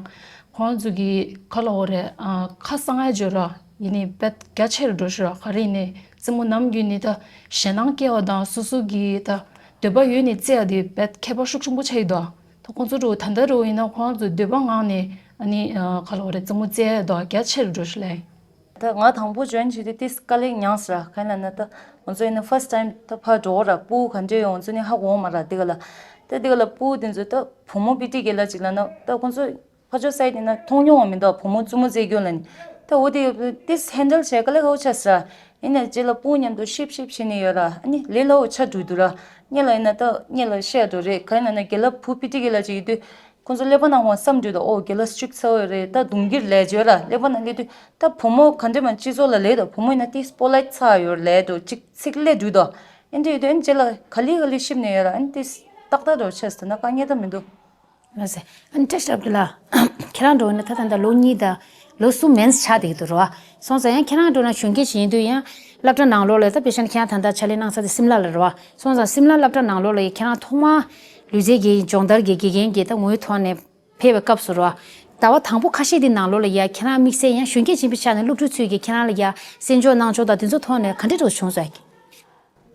ཁོ་རང་ཚོ་གིས་ག་ལབ་དགོས་རེད། ཨ། ཁ་གསང་ཡ་བརྗོད་ར། ཡིན་ནའི་དཔེ་རྒྱ་ཆེར་འགྲོ་ཤག་ར། ག་རེ་ཡིན་ནའི་རྩེད་མོ་ནམ་རྒྱུན་ནས་ད་ཞེད་སྣང་སྐྱེ་བ་དང་སོ་སོ་གིས་ད་འདོད་པ་ཡོད་ནས་རྩེ་ཡ་དེ་དཔེ་ཁྱད་པར་ཤུགས་ཆེན་པོ་ཆགས་ཡོད་དོ། ད་ཁོང་ཚོ་འདྲ་བོ་ད་ལྟ་འདྲ་བོ་ཡིན་ན་ཁོ་རང་ཚོ་འདོད་པ་ངང་ནས་ཨ་ནི་ཨ། ག་ལབ་དགོས་རེད། རྩེད་མོ་རྩེ་ཡ་དེ་རྒྱ་ཆེར་འགྲོ་ཤག་ལབ་ཡིན། ད་ང་དང་པོ་ཇོ་ཡིན་བྱེད་དུས་ཏིས་དཀའ་ལས་མྱངས་སོང་ར། ག་རེ་ལབ་ན་ད་ང་ཚོ་ཡིན་ན་ཕར་སི་ཊི་ཊའིམ་ད་ཕར་འགྲོ་གི་ར། ཕྲུ་གུ་ག་འདྲས་ཡོད་ང་ཚོ་ནི་ཧ་གོ་མ་ར། དེ་ག་ལ་ད་དེ་ག་ལ་ཕྲུ་གུ་དེ་ཚོ་ད་བུ་མོ་པི་ཊི་དགེ་ལགས་ཅིག་ལབ་ན་ད་ཁོང་ཚོ་ཕར་ཕྱོགས་སའི་ཌི་ཡིན་ན་མཐོང་མྱོང་བ་མི་འདུག་བུ་མོ་རྩེད་མོ་རྩེ་རྒྱུ་ལ་ནི། ད་འོ་དེ་ཏིས་ཧེན་ཌལ་བྱེད་དཀའ་ལས་ཁག་པོ་ཆགས་སོང་ར། ཡིན་ནའི་རྗེས་ལ་ཕྲུ་གུ་མཉམ་དུ་ཤིབ་ཤིབ་བྱས་ནས་ཡོད་ར། ཨ་ནི་ལས་སླ་བོ་ཆགས་འགྲོ་འདུག་ར། སྔོན་ལ་ཡིན་ན་ད་སྔོན་ལ་བཤད་འགྲོ་རེད། ག་རེ་ལབ་ན་དགེ་ལགས་བུ་པི་ཊི་དགེ་ལགས་ཅིག་ཡོད་དུས། ཁོང་ཚོ་ཀླད་པ་ནང་ཁོང་བསམ་བསྡད་འདུག་ཨོ་དགེ་ལགས་སི་ཊིག་ཚ་བོ་རེད། ད་རྡུང་གི་རེད་ལབ་བརྗོད་ར། ཀླད་པ་ནང་སླེབས་དུས་ད་བུ་མོ་ག་འདྲས་མ་སྤྱི་ཚོགས་ལ་ལབ་འདུག་བུ་མོ་ཡིན་ན་ཏིས་པོ་ལའིཊ་ཚ་ཡོད་ལབ་འདུག་ཅིག་ཚིག་སླེབས་འདུག་དོ། ཨེ་འདྲས་ཡོད་དུས་ཨེ་རྗེས་ལ་ག་ལེ་ག་ལེ་ཤེས་ནས་ཡོད་ར། ཨེ་ཏིས་ཏག་ཏག་འགྲོ་ཆགས་སོང་ན་དཀའ་ངལ་ད་མི་འདུག་ལགས་སེ། ཨ་ནི་བཀྲ་ཤིས་རབ་རྒྱས་ལགས། ཁྱེད་རང་འགྲོ་ན་ད་ད་ལྟ་ལོ་གཉིས་དང་ལོ་གསུམ་མན་ཆགས་བསྡད་ཀྱི་འདུག་ར་བ། སོང་ཙང་ཡང་ཁྱེད་རང་འགྲོ་ན་གཞོན་སྐྱེས་ཤིག་ཡིན་དུས་ཡང་སློབ་གྲྭ་ནང་ལོགས་ལ་ད་དཔེ་བཞག་ན་ཁྱེད་རང་ད་ལྟ་ཕྱག་ལས་གནང་ས་དེ་སིམ་ལ་ལ་རེད་བ། སོང་ཙང་སིམ་ལ་སློབ་གྲྭ་ནང་ལོགས་ལ་ཁྱེད་རང་ཐོག་མར་ལུས་རྩལ་གྱི་སྦྱོང་བརྡར་གྱི་དགེ་རྒན་གྱི་ད་ངོ་བོའི་ཐོག་ནས་ཕེབས་པའི་སྐབས་སུ་རེད་བ། ཟླ་བ་དང་པོ་ཁ་ཤས་དེ་ནང་ལོགས་ལ་ཡ་ཁྱེད་རང་དམིགས་བསལ་ཡང་གཞོན་སྐྱེས་ཡིན་པའི་ཆ་ནས་སློབ་ཕྲུག་ཚོས་ཀྱིས་ཁྱེད་རང་ལ་ཡ་གསན་འཇོག་གནང་ཕྱོགས་དང་དེ་ཚོ་ཐོག་ནས་ག་འདྲ་འདྲ་བྱུང་སོང་།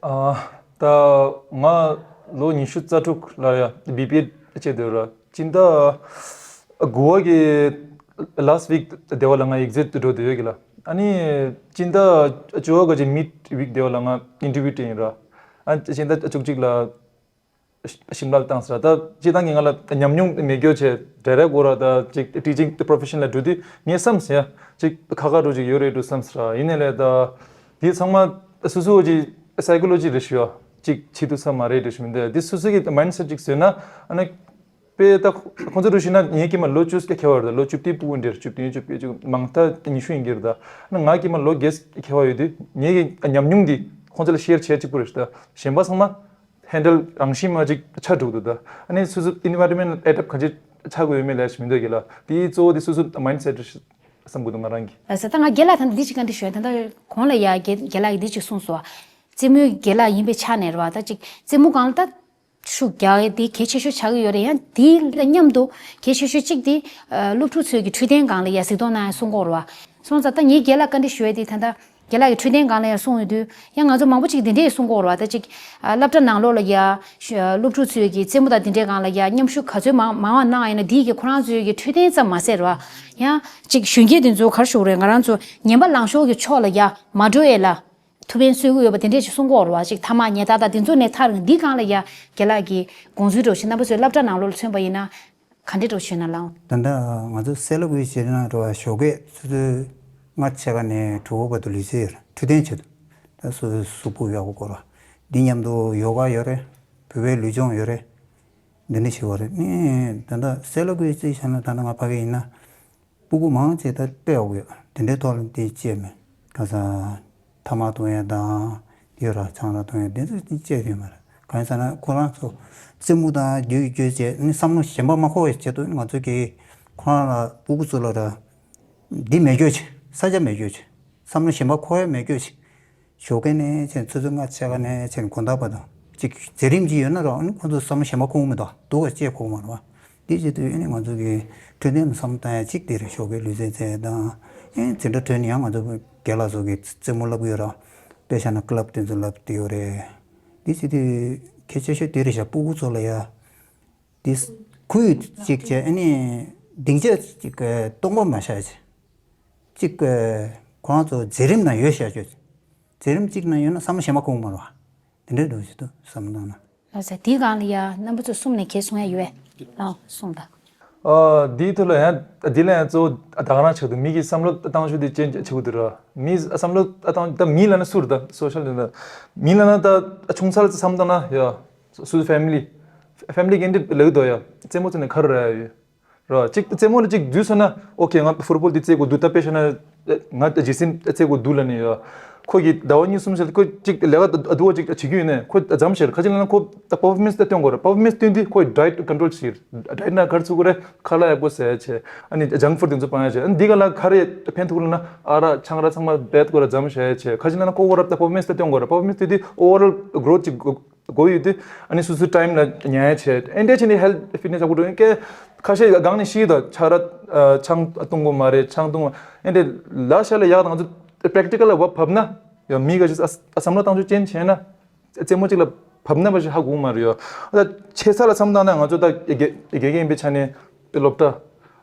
ཨ། ད་ང་ལོ་ཉི་ཤུ་རྩ་དྲུག་ལ་ཡ་བི་པི་ཨེ་བྱས་སྡོད་ར། སྤྱི་ཟླ་དགུ་བ་གི་ལཱ་སི་ཊི་ཝིག་དེ་བ་ལ་ང་ཨེག་ཛིཊ་འགྲོ་སྡོད་ཡོད་གི་ལ། ཨ་ནི་སྤྱི་ཟླ་བཅུ་བ་གི་མིཌ་ཝིག་དེ་བ་ལ་ང་ཨིན་ཊར་བིའུ་སྤྲད་ཡིན་ར། ཨ་སྤྱི་ཟླ་བཅུ་གཅིག་ལ་ཤིམ་ལ་བཏང་ཟེར་ར། ད་སྤྱིར་བཏང་གི་ང་ལ་ཉམས་མྱོང་མེད་རྒྱུ་བྱས་འདྲ་རེད་གོ་ར། ད་ཅིག་ཊི་ཅིང་པོ་རོ་ཕེ་ཤན་ལ་འགྲོ་དུས་ངས་བསམ་ཟེར་ཡ་ཅིག་ཁག་ཁག་འགྲོ་ཅིག་ཡོད་རེད་འགྲོ་བསམ་ཟེར་ར། ཡིན་ནའི་ལས་ད་དེ་ཚང་མ་སོ་སོ་ཅིག་སའི་ཀོ་ལོ་ཇི་རེད་ཞུ་ཡ་ཅིག་བྱེད་ཐུབ་ས་མ་རེད་འགྲོ་ཞུ་མི་འདུག་དེ་སོ་སོ་གི་མའིན་ཌི་སེ་ཊི་ཅིག་བཟོས་ན། ཨ་ནི་དཔེ་ད་ཁོ་ཚོ་འགྲོ་ཞུ་ན་ངས་ཀྱི་མ་ལོ་བཅུ་ཁ་བ་རེད། ད་ལོ་བཅུ་བདུན་ཕྲུ་གུ་འདྲེར་བཅུ་བདུན་བཅུ་བརྒྱད་ཅིག་མང་མཐའ་ཉི་ཤུ་ཡིན་གྱི་རེད། ད་ཨ་ནི་ང་ཀྱི་མ་ལོ་བརྒྱད་ཁ་བ་ཡོད་དུས་ངས་ཀྱི་ཉམས་མྱོང་འདི་ཁོ་ཚོ་ལ་ཤེར་བྱེད་གཅིག་པུ་རེད། ད་གཞན་པ་ཚང་མ་ཧན་ཌལ་རང་བཞིན་མ་ཅིག་ཆགས་འགྲོ་གི་འདུག་ད་ཨ་ནི་སོ་སོ་ཨེན་ཝའི་རོན་མེན་ཊི་ཨེ་ཌབ་ག་ཅིག་ཆགས་དགོས་ཡོད་མེད་ལས་མི་འདུག་གི་ལ། དེའི་གཙོ་བོ་དེ་སོ་སོ་མའིན་ཌི་སེ་ཊི་རེད། བསམ་གི་འདུག་ང་རང་གིས། ཨ་ས་ད་ང་རྒན་ལགས་ད་འདི་ཅིག་བཀའ་འདྲི་ཞུ་ཡ། ད་ད་གོང་ལ་ཡ་རྒན་རྒན་ལགས་ཀྱིས་འདི་ཅིག་གསུངས་སོང་། རྩེད་མོའི་རྒན་ལགས་ཡིན་པའི་ཆ་ནས་རེད་བ། ད་ཅིག་རྩེད་མོ་སྒང་ལ་ད་ཤུགས་རྒྱག་ཡ་དེ་གལ་ཆེ་ཤོས་ཆགས་ཀྱི་ཡོད་རེད། ཡང་དེ་ལ་མཉམ་དུ་གལ་ཆེ་ཤོས་གཅིག་དེ་ཨ་སློབ་ཕྲུག་ཚོའི་གི་འཕྲོད་བསྟེན་སྒང་ལ་ཡ་གཟིགས་རྟོག་གནང་ཡ་གསུང་གི་ཡོད་རེད་བ། སོང་ཙང་ད་ངས་རྒན་ལགས་བཀའ་འདྲི་ཞུ་ཡ་དེ་ད་ད་རྒན་ལགས་ཀྱིས་འཕྲོད་བསྟེན་སྒང་ལ་ཡང་གསུངས་ཡོད་དུས། ཡང་ང་ཚོ་མང་པོ་ཅིག་འདི་འདྲས་གསུང་གི་ཡོད་རེད་བ། ད་ཅིག་ཨ་སློབ་གྲྭ་ནང་ལོགས་ལ་ཡ་ཤ་སློབ་ཕྲུག་ཚོའི་གི་རྩེད་མོ་དང་འདི་འདྲས་སྒང་ལ་ཡ་མཉམ་ཞུགས་ག་ཚོད་མང་མང་བ་གནང་ཡིན་ན། འདིས་གི་ཁོ་རང་ཚོའི་གི་འཕྲོད་བསྟེན་ཙམ་མ་ཟད་རེད་བ། ཡང་ཅིག་གཞོན་སྐྱེས་དེ་ཚོ་ག་རེ་ཞུ་དགོས་རེད། ང་རང་ཚོ་ངན་པ་ལངས་ཕྱོགས་ཀྱི་ཕྱོགས་ལ་ཡ་མ་འགྲོ་ཡས་ལ་ཐུགས་ཕན་གསོས་ཀྱི་ཡོད་པ་དེ་འདྲས་ཅིག་གསུང་གི་ཡོད་རེད་བ། ཅིག་ཐ་མག་ཉལ་ཐ་དང་དེ་ཚོ་ནས་ཐར་རིང་འདི་སྒང་ལ་ཡ་རྒན་ལགས་ཀྱི་དགོངས་ཚུལ་འདྲ་བོ་ཞིག་རྣམ་པ་ཚོས་སློབ་གྲྭ་ནང་ལོགས་ལ་མཚོན་པ་ཡིན་ན། ག་འདྲས་འདྲ་བོ་ཞུས་ན་ལགས། ད་ལྟ་ང་ཚོ་སེ་ལ་ཀུའི་བྱེད་ནང་འགྲོ་བ་ཞོགས་ཀས་ཆུ་ཚོད་ལྔ་ཕྱེད་ཀ་ནས་དྲུག་པ་བར་དུ་ལུས་རྩལ་ཡོད་རེད། འཕྲོད་བསྟེན་ཆེད་དུ། ད་སོ་སོའི་གཟུགས་པོ་ཡག་པོ་སྐོར་བ། འདི་མཉམ་དུ་ཡོ་ག་ཡོད་རེད། བོད་པའི་ལུས་སྦྱོང་ཡོད་རེད། འདི་འདྲ་བྱེད་དགོས་རེད། ནི་ད་ལྟ་སེ་ལ་ཀུའི་རྩིས་བཞག་ན་ད་ལྟ་ང་ཕ་གི་ཡིན་ན། སྤུ་གུ་མང་ཆེ་ད་དཔེ་ཡག་པོ་ཡོད། དེ་འདྲའི་ཐོག་ལ་དེ་བཅད་མེད། ག་ས་ཐ་མག་གཏོང་ཡ་དང་། དེ་ར་ཆང་རག་གཏོང་ཡ་དེ་ཚོ་དེ་བཅད་ཡོད་མ་རེད། གང་ཡིན་ཟེར་ན་ཁོ་རང་ཚོ་རྩེད་མོ་དང་རྒྱུ་རྒྱུ་བྱས་ནི་བསམ་བློ་གཞན་པ་མ་འཁོར་བའི་ཆེད་དུ་ང་ཚོ་གིས་ཁོ་རང་ལ་སྤུ་གུ་ཚོ་ལ་ར་འདི་མེད་རྒྱུ་བྱས། ས་ཆ་མེད་རྒྱུ་བྱས། བསམ་བློ་གཞན་པ་འཁོར་ཡ་མེད་རྒྱུ་བྱས། ཞོགས་ཀས་ནས་ཕྱིན་ཆུ་ཚོད་ལྔ་ཕྱེད་ཀ་ནས་ཕྱིན་དགོང་དག་བར་དུ་ཅིག་མཛད་རིམ་ཅིག་ཡོད་ན་རོགས། ཨ་ནི་ཁོ་ཚོ་བསམ་བློ་གཞན་པ་འཁོར་གི་མི་འདུག་སྡུག་ག་སྐྱེ་འཁོར་གི་མ་རེད་བ། དེ་བྱེད་དུས་ཨ་ནི་ང་ཚོ་གི་འཕྲོད་བསྟེན་ལ་བསམ་བློ་བཏང་ཡ་གཅིག་དེ་རེད། ཞོགས་ཀས་ལུས་རྩལ་རྩེད་དང་། ཨེ་འཛིན་གྲྭ་ཐོན་ནས་ཡང་ང་ཚོ་རྒན་ལགས་ཚོ་གི་རྩེད་མོ་བསླབ་ཀྱི་ཡོད་ར། དཔེ་བཞག་ན་ཀི་ལབ་དེ་ཚོ་བསླབ་བསྡད་ཡོད་རེད། དེ་བྱེད་དུས་གལ་ཆེ་ཤོས་དེ་རེད་ཤག་སྤུ་གུ་ཚོ་ལ་ཡ། དེ་ཁུལ་གཅིག་བྱས་ཨ་ནི་སྡིངས་ཆ་གཅིག་སྟོང་པ་མ་བཞག་བྱས། གཅིག་ཁོ་རང་ཚོ་མཛད་རིམ་ནང་ཡོད་བཞག་རྒྱུ། མཛད་རིམ་གཅིག་ནང་ཡོད་ན་བསམ་བློ་གཞན་པ་འཁོར་མ་རེད་བ། དེ་འདྲའི་འདུག་ཞིག་འདུག་བསམ་བློ་བཏང་ན། ལགས་སོ། དེའི་སྒང་ལ་ཡ་རྣམ་པ་ཚོ་གསུམ་ནས་གལ་གསུང་ཡ་ཡོད་པས། ལགས་གསུངས་དང་། ཨ་འདིའི་ཐོག་ལ་ཡང་འདི་ལ་ཡང་གཙོ་བོ་ད་ག་རང་ཆགས་འདུག་མི་གི་བསམ་བློ་བཏང་ཕྱོགས་དེ་ཅན་ཆགས་ཀྱི་འདུག་ར། མིའི་བསམ་བློ་བཏང་ད་མི་ལབ་ན་སུ་རེད། ད་སོ་ཤལ་དེ་འདྲ་མི་ལབ་ན་ད་ཆུང་ས་ལ་བསམ་བཏང་ན་ཡ་སུ་ཕེ་མི་ལི་ཕེ་མི་ལི་གན་དེ་ལབ་ཀྱི་འདུག་ཡ། རྩེད་མོ་རྩེ་ནས་ག་རེ་རག་ཡ་ཡོད། ར། གཅིག་རྩེད་མོ་ལ་གཅིག་བསྡུས་སོང་ན་ཨོ་ཁེ་ང་ཕུཊ་བོལ་འདི་རྩེ་དགོས་འདུག་ད་དཔེ་བཞག་ན་ང་ཇི་སིན་རྩེ་དགོས་འདུག་ལབ་ནས་ཡོད། ཁོ་གིས་ཟླ་བ་གཉིས་གསུམ་ཞིག་ལ་ཁོ་གཅིག་ལས་ཀ་སྡུག་པོ་གཅིག་བྱེད་ཀྱི་ཡོད་ནས་ཁོ་མཚམས་བཞག་ག་ཅི་ལབ་ན་ཁོ་ད་པར་ཕོར་མེན་སི་ད་སྟོན་དགོས་རེད། པར་ཕོར་མེན་སི་སྟོན་དུས་ཁོ་ཌའེ་ཊི་ཀོན་ཊོལ་བྱེད་ཀྱི་རེད། ཌའེ་ཊི་ན་ག་རེ་བྱེད་དགོས་རེད། ཁ་ལག་ཡག་པོ་ཟ་ཡ་བྱེད། ཨ་ནི་ཇང་ཕུཌ་དེ་ཚོ་སྤང་ཡ་བྱེད། ཨ་ནི་འདི་ག་ལ་ག་རེ་ཕན་ཐོགས་ལབ་ན་ཨ་རག་ཆང་རག་ཚང་མ་རྦད་དགོས་རེད། མཚམས་བཞག་ཡ་བྱེད། ག་ཅི་ལབ་ན་ཁོ་ཁོ་ར་ད་པར་ཕོར་མེན་སི་ད་སྟོན་དགོས་རེད། པར་ཕོར་མེན་སི་སྟོན་དུས་ཨོ་ཝར་ཨོལ་གྷི་རོ་ཐི་ཅིག་དགོས་ཡོད་དུས་ཨ་ནི་སོ་སོའི་ཊའིམ་ལ་ཉར་ཡ་བྱས། ཨེ་འདྲས་བྱས་ནས་ཧེལ་ཐི་ཕིཊ་ནེ་སི་ཡག་པོ་འགྲོ་ཡིན་ཀྱེ། ཁ་ཤས་སྒང་ནས་ཤི་ཡི་ད་ཆ་ར་ཆང་བཏུང་དགོས་མ་རེད། ཆང་བཏུང་ཨེ་འདྲས་ལ་ཤ་ལ་ཡག་དང་ང་ཚོ་པེ་རེག་ཊི་ཀལ་ལ་བབ་བབ་ན་ཡང་མི་ག་ཅིག་བསམ་བློ་བཏང་ཆོག་ཅན་བྱས་ན་རྩེད་མོ་གཅིག་ལ་བབ་ན་མ་ཤི་ཧ་གོ་མ་རེད་ཡོད། ད་ཆེ་ས་ལ་བསམ་བཏང་ན་ང་ཚོ་ད་དགེ་དགེ་རྒན་ཡིན་པའི་ཆ་ནས་སློབ་གྲྭ་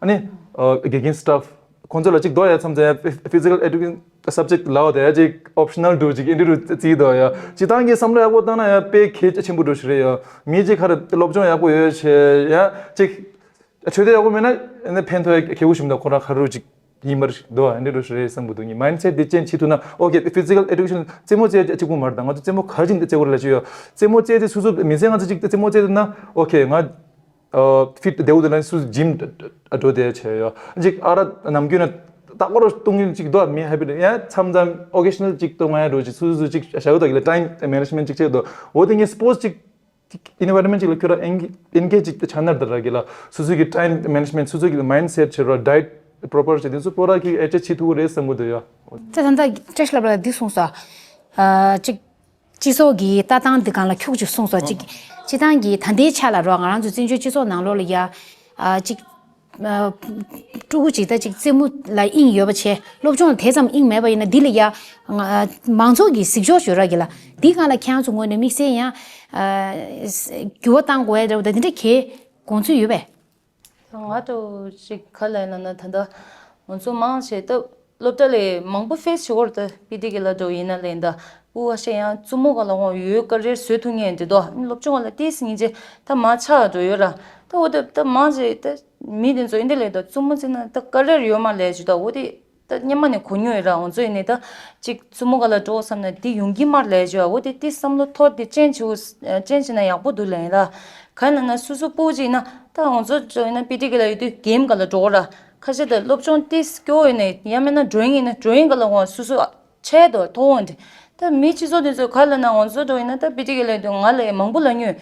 ཨ་ནི་དགེ་རྒན་སི་ཊཕ་ཁོང་ཚོ་ལ་ཅིག་དོ་ཡ་མཚམས་མཚམས་ཡ་ཕི་ཕི་ཛི་ཀལ་ཨེ་ཌུ་ཀེ་ཤན་སབ་ཇེག་ཊི་ལའོ་དེ་ཡ་ཅིག་ཨོབ་ཤ་ནལ་འདུག་ཅིག་ཨེ་འདྲ་རུ་བརྩིས་དོ་ཡ། སྤྱི་བཏང་གི་བསམ་བློ་ཡག་པོ་བཏང་ན་ཡ་དཔེ་གལ་ཆེན་པོ་འདྲ་ཞིག་རེད་ཡ། མི་ཅིག་ཁར་སློབ་སྦྱོང་ཡག་པོ་ཡོད་བྱས་ཡ་ཅིག་ཆོས་དད་ཡག་པོ་མེད་ན་ཨ་ནི་ཕན་ཐོགས་ཡ་ཁེ་པོ་ཞིག་མི་འདུག་ཁོ་རང་ཁ་རུ་ཅིག་ཡིན་པར་འདུག་ཨེ་འདྲ་རུ་ཞིག་རེད་བསམ་གི་འདུག་ངས་མའིན་ཌ་སེ་ཊི་དེ་ཅན་བྱེད་ཐུབ་ན་ཨོ་ཁེ། ཕི་ཛི་ཀལ་ཨེ་ཌུ་ཀེ་ཤན་རྩེད་མོ་རྩེ་ཡ་གཅིག་པུ་མ་རེད། ད་ང་ཚོ་རྩེད་མོ་ག་རེ་བྱས་ནས་རྩེ་དགོས་རེད་ལབ་ཀྱི་ཡོད། རྩེད་མོ་རྩེ་དེ་སོ་སོ་མི་ཚེ་ང་ཚོ་ཅིག་རྩེད་མོ་རྩེ་ཐུབ་ན་ཨོ་ཁེ་ང་། ཨ་ཕིཊ་བདེ་པོ་འདུག་ལབ་ནས་སུ་ཇིམ་འགྲོ་བསྡད་བྱས་ཡོད། གཅིག་ཨ་རག་ནམ་རྒྱུན་ན་རྟག་པར་བཏུང་མཁན་གཅིག་འདུག་མི་ཧེ་བི་ཊི་ཡང་མཚམས་མཚམས་ཨོ་ཀེ་ཤ་ནལ་གཅིག་བཏུང་ཡ་འདྲ་ཅིག་སུ་སུ་གཅིག་བྱ་ཡོད་དོ་གི་ལ་ཊའིམ་མེ་ནེ་ཇི་མེན་ཊི་གཅིག་བྱས་འདུག་འོ་དེ་ངས་སི་པོར་ཊི་གཅིག་ཨེན་ཝའི་རོན་མེན་ཊི་གཅིག་ལ་ཁྱོད་རང་ཨེན་ཨེན་གེ་ཇི་གཅིག་ཆགས་ན་འདྲ་ར་གི་ལ་སུ་སུ་གི་ཊའིམ་མེ་ནེ་ཇི་མེན་ཊི་སུ་སུ་གི་མའིན་ཌ་སེ་ཊི་བྱེད་རོགས་ཌའེ་ཊི་པོ་རོ་པར་བྱེད་དེ་ཚོ་པོ་ར་གི་ཨེ་ཅེ་བྱེད་ཐུབ་ཀྱི་རེད་བསམ་གི་འདུག་ཡ། ད་ད་ད་བཀྲ་ཤིས་ལབ་ལ་འདི་གསུངས་སོ། ཨ་གཅིག་སྤྱི་ཚོགས་ཀྱི་ལྟ་སྟངས་འདི་སྒང་ལ་ཁྱུག་ཅིག་གསུངས་སོ། གཅིག་སྤྱི་བཏང་གི་ད་ལྟའི་ཆ་ལ་རོགས་ང་རང་ཚོ་བཙན་བྱོལ་སྤྱི་ཚོགས་ནང་ལོགས་ལ་ཡ་ཨ་གཅིག་ཨ་ཕྲུ་གུ་གཅིག་ད་གཅིག་རྩེད་མོ་ལ་དབྱིངས་ཡོད་པ་བྱས་སློབ་སྦྱོང་དེ་ཙམ་དབྱིངས་མེད་པ་ཡིན་ན་འདི་ལ་ཡ་ང་མང་ཚོགས་ཀྱི་གཟིགས་ཕྱོགས་ཡོད་ར་གི་ལ་འདི་སྒང་ལ་ཁྱེད་རང་ཚོ་ངོས་ནས་དམིགས་བསལ་ཡང་ཨ་འགྱུར་བ་གཏང་དགོས་ཡ་འདྲ་བོ་ད་འདི་འདྲ་གའི་དགོངས་ཚུལ་ཡོད་པས། ང་ཚོ་ཅིག་ག་ལ་ཡིན་ན་ད་ལྟ་ང་ཚོ་མང་ཆེ་ད་སློབ་གྲྭ་ལས་མང་པོ་ཕེས་བྱེད་དགོས་རེད། ད་པི་ཊི་ཀེ་ལ་འགྲོ་ཡིན་ན་ལས་ད་སྤུ་གུ་ཤེས་ཡང་རྩེད་མོ་ག་ལ་འོང་ཡོད་ཀ་རེར་བཟོས་ཐུབ་ངེས་འདི་དོ་སློབ་སྦྱོང་ག་ལ་ཏིས་ཉིན་བྱེད་ད་མ་ཆགས་འགྲོ་ཡོད་ར། ད་འོ་ད་ད་མང་ཆེ་ད་མི་དེ་ཚོ་ཨིན་དེ་ལས་ད་རྩེད་མོ་རྩེ་ན་ད་ཀ་རེར་ཡོད་མ་ལས་ཅི་ད་འོ་དེ། ད་སྔོན་མ་ནས་གོ་མྱོང་ཡོད་ར། འོ་ཚོ་ཡིན་ནའི་ད་ཅིག་རྩེད་མོ་ག་ལ་འགྲོ་བསམ་ན་འདི་ཡོང་གི་མ་རེད་ལས་བྱོས། འོ་དེ་དེ་བསམ་བློ་ཐོར་དེ་ཅན་བྱེད་ཅན་བྱེད་ན་ཡག་པོ་འདུག་ལས་ཡིན་ར། ག་ཡིན་ན་སོ་སོ་སྤུ་གུ་ཅིག་ཡིན་ན་ད་འོ་ཚོ་ཚོ་ཡིན་ན་པི་ཊི་ཀེ་ལ་ཡོད་དུས་གེམ་ག་ལ་འགྲོ་ར། ཁ་ཤས་ད་སློབ་སྦྱོང་དེ་སྐྱོ་ཡོད་ནའི་ཡང་མིན་ན་ཌོ་རོ་ཡིང་ཡིན་ན་ཌོ་རོ་ཡིང་ག་ལ་འོང་སོ་སོ་ཆེ་དོ་མཐོ་འོང་དེ། ད་མི་སྤྱི་ཚོགས་དེ་ཚོ་ག་ལ་ན་འོ་ཚོ་འགྲོ་ཡིན་ན་ད་པི་ཊི་ཀེ་ལ་ཡོད་དུས་ང་ལ་མང་པོ་ལ་ཉོས།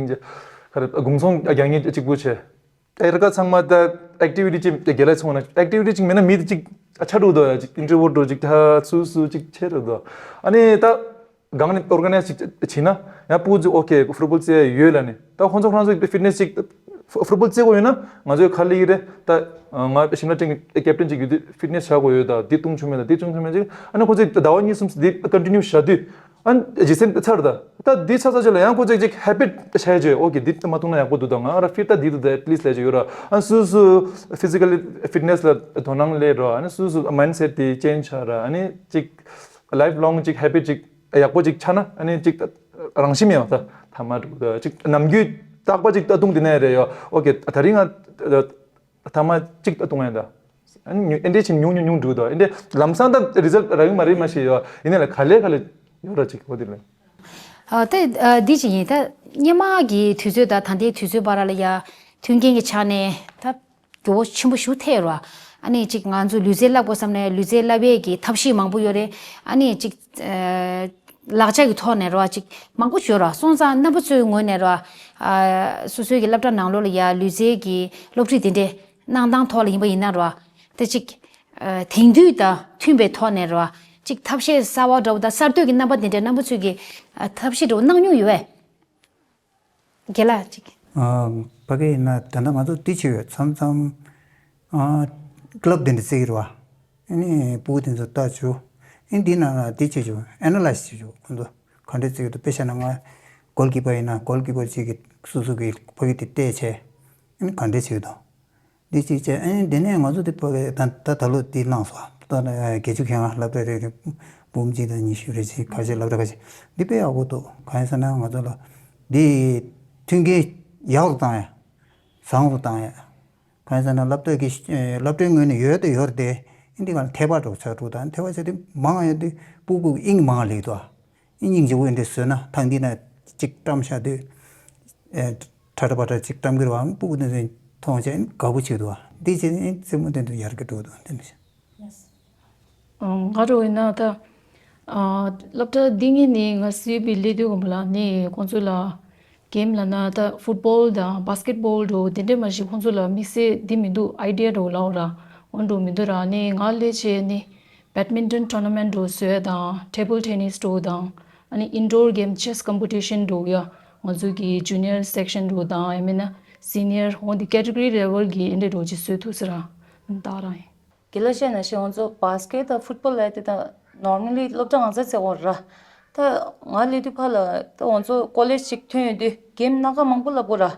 སྙིང་རྗེ། ག་རེ་དགུང་སོང་རྒྱག་མཁན་གཅིག་པུ་བྱས། ཨེ་ར་ཀ་ཚང་མ་ད་ཨེག་ཊི་བི་ཊི་ཅིག་དགེ་ལགས་ཚོང་ན་ཨེག་ཊི་བི་ཊི་ཅིག་མེད་ན་མི་དེ་ཅིག་ཆ་འགྲོ་འདུག་ཡ། ཅིག་ཨིན་ཊྲོ་ཝརཊ་འགྲོ་ཅིག་ད་སུ་སུ་ཅིག་ཆེ་རེད་འདུག་ཨ་ནི་ད་གང་ནས་ཨོར་ག་ནའི་ཛི་ཅིག་བྱས་ན་ཡང་ཕྲུ་གུ་ཨོ་ཁེ་ཕུཊ་བོལ་རྩེ་ཡོད་ལབ་ནས། ད་ཁོང་ཚོ་ཁོ་རང་ཚོ་ཕིཊ་ནེས་ཅིག་ཕུཊ་བོལ་རྩེ་དགོས་ཡོད་ན་ང་ཚོའི་ཁ་ལི་རེད། ད་ང་ཞིམ་ལ་ཊིམ་གི་ཀེབ་ཊན་ཅིག་ཡོད་དུས་ཕིཊ་ནེས་བྱ་དགོས་ཡོད། ད་འདི་བཏུང་ཆོག་མེད། ད་འདི་བཏུང་ཆོག་མེད་ཅིག་ཨ་ནི་ཁོ་ཚོས་ཟླ་བ་གཉིས་གསུམ་འདི་ཀོན་ཊི་ནིའུ་བྱ་དུས། ཨ་ནི་ཇེ་སེན་ཚར། ད་ད་འདི་ཚར་ཚར་ཅིག་ལ་ཡང་ཁོ་ཚོས་ཅིག་ཧེ་བིཊ་བྱས་བྱས། ཨོ་ཁེ་འདི་མ་བཏུང་ན་ཡག་པོ་འདུག་ད་ང་ར་ཕིཊ་ད་འདི་འདུག་ད་ཨེཊ་ལིསཊ་ལས་ཅིག་ཡོད་ར། ཨ་ནི་སུ་སུ་ཕི་ཛི་ཀལ་ཕིཊ་ནེས་ལ་དོ་སྣང་སླེབས་ར། ཨ་ནི་སུ་སུ་མའིན་ཌི་སེཊ་དེ་ཅེན་ཇི་བྱ་ར། ཨ་ནི་ཅིག་ལའིཕ་ལོང་ཅིག་ཧེ་བིཊ་ཅིག་ཡག་པོ་ཅིག་ཆགས་ན། ཨ་ནི་ཅིག་རང་བཞིན་མེད་པ་ད་ཐ་མ་འགྲོ་ད་ཅིག་ནམ་རྒྱུན་རྟག་པ་ཅིག་ད་བཏུང་དེ་ནས་རེད་ཡོད། ཨོ་ཁེ་ད་རིང་ང་ཐ་མ་ཅིག་ད་བཏུང་ཡ་ད། ཨ་ནི་ཨེ་འདྲས་ཅིག་ཉུང་ཉུང་ཉུང་འགྲོ་ད། ཨེ་འདྲས་ལམ་སང་ད་རི་ཛལ་ཊི་རག་ཡོད་མ་རེད་མ་ཤེས་ཡོད། ཡིན་ནའི་ལ་ག་ལེ་ག་ལེ་ཡོད་ར་ཅིག་ཨོ་དེ་ལ། ཨ་ད་ཨ་འདི་ཅིག་ཡིན། ད་སྔོན་མ་གི་དུས་ཚོད་དང་ད་ལྟའི་དུས་ཚོད་བར་ལ་ཡ་མཐུན་རྐྱེན་གྱི་ཆ་ནས་ད་འགྱུར་བ་ཆེན་པོ་ཞིག་ཐེབས་ར། ཨ་ནི་ཅིག་ང་ཚོ་ལུས་རྩལ་བསླབ་དགོས་བསམ་ནས་ལུས་རྩལ་བསླབ་ཡས་ཀྱི་ཐབས་ཤེས་མང་པོ་ཡོད་རེད། ཨ་ནི་ཅིག་ཨ་ལག་ཆ་གི་ཐོག་ནས་ར་ཅིག་མང་པོ་ཡོད་ར། སོང་ཙང་རྣམ་པ་ཚོའི་ངོས་ནས་ར་ཨ་སོ་སོའི་གི་སློབ་གྲྭ་ནང་ལོགས་ལ་ཡ་ལུས་རྩལ་གྱི་སློབ་ཁྲིད་དེ་འདྲས་གནང་སྟངས་ཐོག་ལ་ཡིན་པ་ཡིན་ན་ར། དེ་གཅིག་ཨ་དེང་དུས་དང་མཐུན་པའི་ཐོག་ནས་རོ། གཅིག་ཐབས་ཤེས་གསར་བ་འདྲ་བོ་དང་གསར་གཏོད་ཀྱི་རྣམ་པ་དེ་འདྲའི་རྣམ་པ་ཚོས་ཀྱི་ཨ་ཐབས་ཤེས་འདྲ་བོ་གནང་མྱོང་ཡོད་པས། རྒན་ལགས་གཅིག་ཨ་ཕ་གི་ཡིན་ན་ད་ལྟ་ང་ཚོ་འདི་བྱས་ཡོད། མཚམས་མཚམས་ཨ་ཀི་ལབ་དེ་འདྲ་བརྩི་གི་རེད་བ། ཨ་ནི་ཕྲུ་གུ་དེ་ཚོ་ལྟ་བཅུག་ཨ་ནི་འདི་ནང་ལ་འདི་བྱེད་བཅུག་ཨེ་ན་ལའིཛ་བྱེད་བཅུག་ཁོང་ཚོ་ག་འདྲས་བརྩི་གི་འདུག་དཔེ་བཞག་ན་ང་གོལ་ཀི་པར་ཡིན་ན་གོལ་ཀི་པར་གཅིག་གིས་སོ་སོ་གི་ཕ་གི་དེ་བལྟས་བྱས། ཨ་ནི་ག་འདྲས་བྱེད་ཀྱི་འདུག་འདི་གཅིག་བྱས། ཨེ་འདི་ནས་ང་ཚོ་འདི་ཕ་གི་ད་ད་ད་ལོ་འདི་གནང་སོང་། ད་ནི་དགེ་ཆོས་མཁས་དབང་སློབ་གྲྭ་རེ་རེ་འབུམ་གཅིག་དང་ཉི་ཤུ་རེ་གཅིག་ཁ་ཤས་སློབ་གྲྭ་ཁ་ཤས་འདི་དཔེ་ཡག་པོ་འདུག་གང་ཡིན་ཟེར་ན་ང་ཚོ་ལ་འདི་མཐུན་རྐྱེན་ཡག་ཏུ་བཏང་ཡ། བཟང་དུ་བཏང་ཡ། གང་ཡིན་ཟེར་ན་སློབ་གྲྭ་གི་སློབ་གྲྭའི་ངོས་ནས་ཡོད་དེ་ཡོད་རེད་དེ། ཨེ་འདི་ག་ལ་ཐད་པ་འགྲོ་ཆགས་འགྲོ་དང་ཐད་པ་བྱས་དུས་མང་ཡོད་དུས་སྤུ་གུ་དབྱིངས་མང་ལེགས་འདུག་ཨ། ཨེ་སྙིང་རྗེ་པོ་ཨེ་འདྲ་བཟོས་ན་ཐང་འདི་ན་གཅིག་བཀྲམ་བཞག་དུས། ཨེ་ཁྲ་ཁྲ་པ་ཁྲ་གཅིག་བཀྲམ་གི་རེད་བ། སྤུ་གུ་དེ་ཚོས་མཐོང་བྱས་དགའ་པོ་བྱེད་འདུག་བ། འདི་བྱས་ནས་རྩེད་མོ་དེ་ཚོ་ཡར་གི་འགྲོ་འདུག་དེ་འདྲ་བྱས། ང་རོ་ཡིན་ན་ད་སློབ་གྲྭ་འདི་ངས་ནི་ང་སི་ཡུ་པི་སླེབས་དུས་གོང་ལ་ནི་ཁོང་ཚོ་ལ་གེམ་ལབ་ན་ད་ཕུཊ་བོལ་དང་བྷ་སི་ཀེཊ་བོལ་འགྲོ་དེ་འདྲ་མ་གཞི་ཁོང་ཚོ་ལ་དམིགས་བསལ་འདི་མི་འདུག་ཨའི་ཌི་ཡ་འགྲོ་ལའོ་ར་འོན་འགྲོ་མི་འདུག་ར། ནི་ང་སླེབས་བྱས་ནི་བེཌ་མིན་ཊོན་ཊོར་ན་མེན་ཊ་འགྲོ་བཟོས་དང་ཊེ་བལ་ཊེ་ནིས་འགྲོ་དང་ཨ་ནི་ཨིན་ཌོར་གེམ་ཅེས་ཀམ་པི་ཊི་ཤན་འགྲོ་ཡ་ང་ཚོ་གི་ཇུ་ནི་ཡར་སེག་ཤན་འགྲོ་དང་ཡང་མིན་ན་སི་ནི་ཡར་འོན་ཏེ་ཀེ་ཊི་གོ་རི་ལེ་ཝལ་གི་ཨེ་འདྲ་འགྲོ་ཅིག་བཟོས་ཐུབ་ཟེར་ར་ད་རང་ཡིན། དགེ་ལགས་བཤད་ན་ཤེས། ང་ཚོ་བྷ་སི་ཀེཊ་དང་ཕུཊ་བོལ་ལབ་དེ་དང་ནོར་མལ་ལི་སློབ་གྲྭ་གང་ས་བཙལ་དགོས་ར། ད་ང་སླེབས་དུས་ཕར་ལ་ད་ང་ཚོ་ཀོ་ལེཇ་ཅིག་ཐོན་ཡོང་དུས་གེམ་སྣ་ཁ་མང་པོ་བསླབ་དགོས་ར།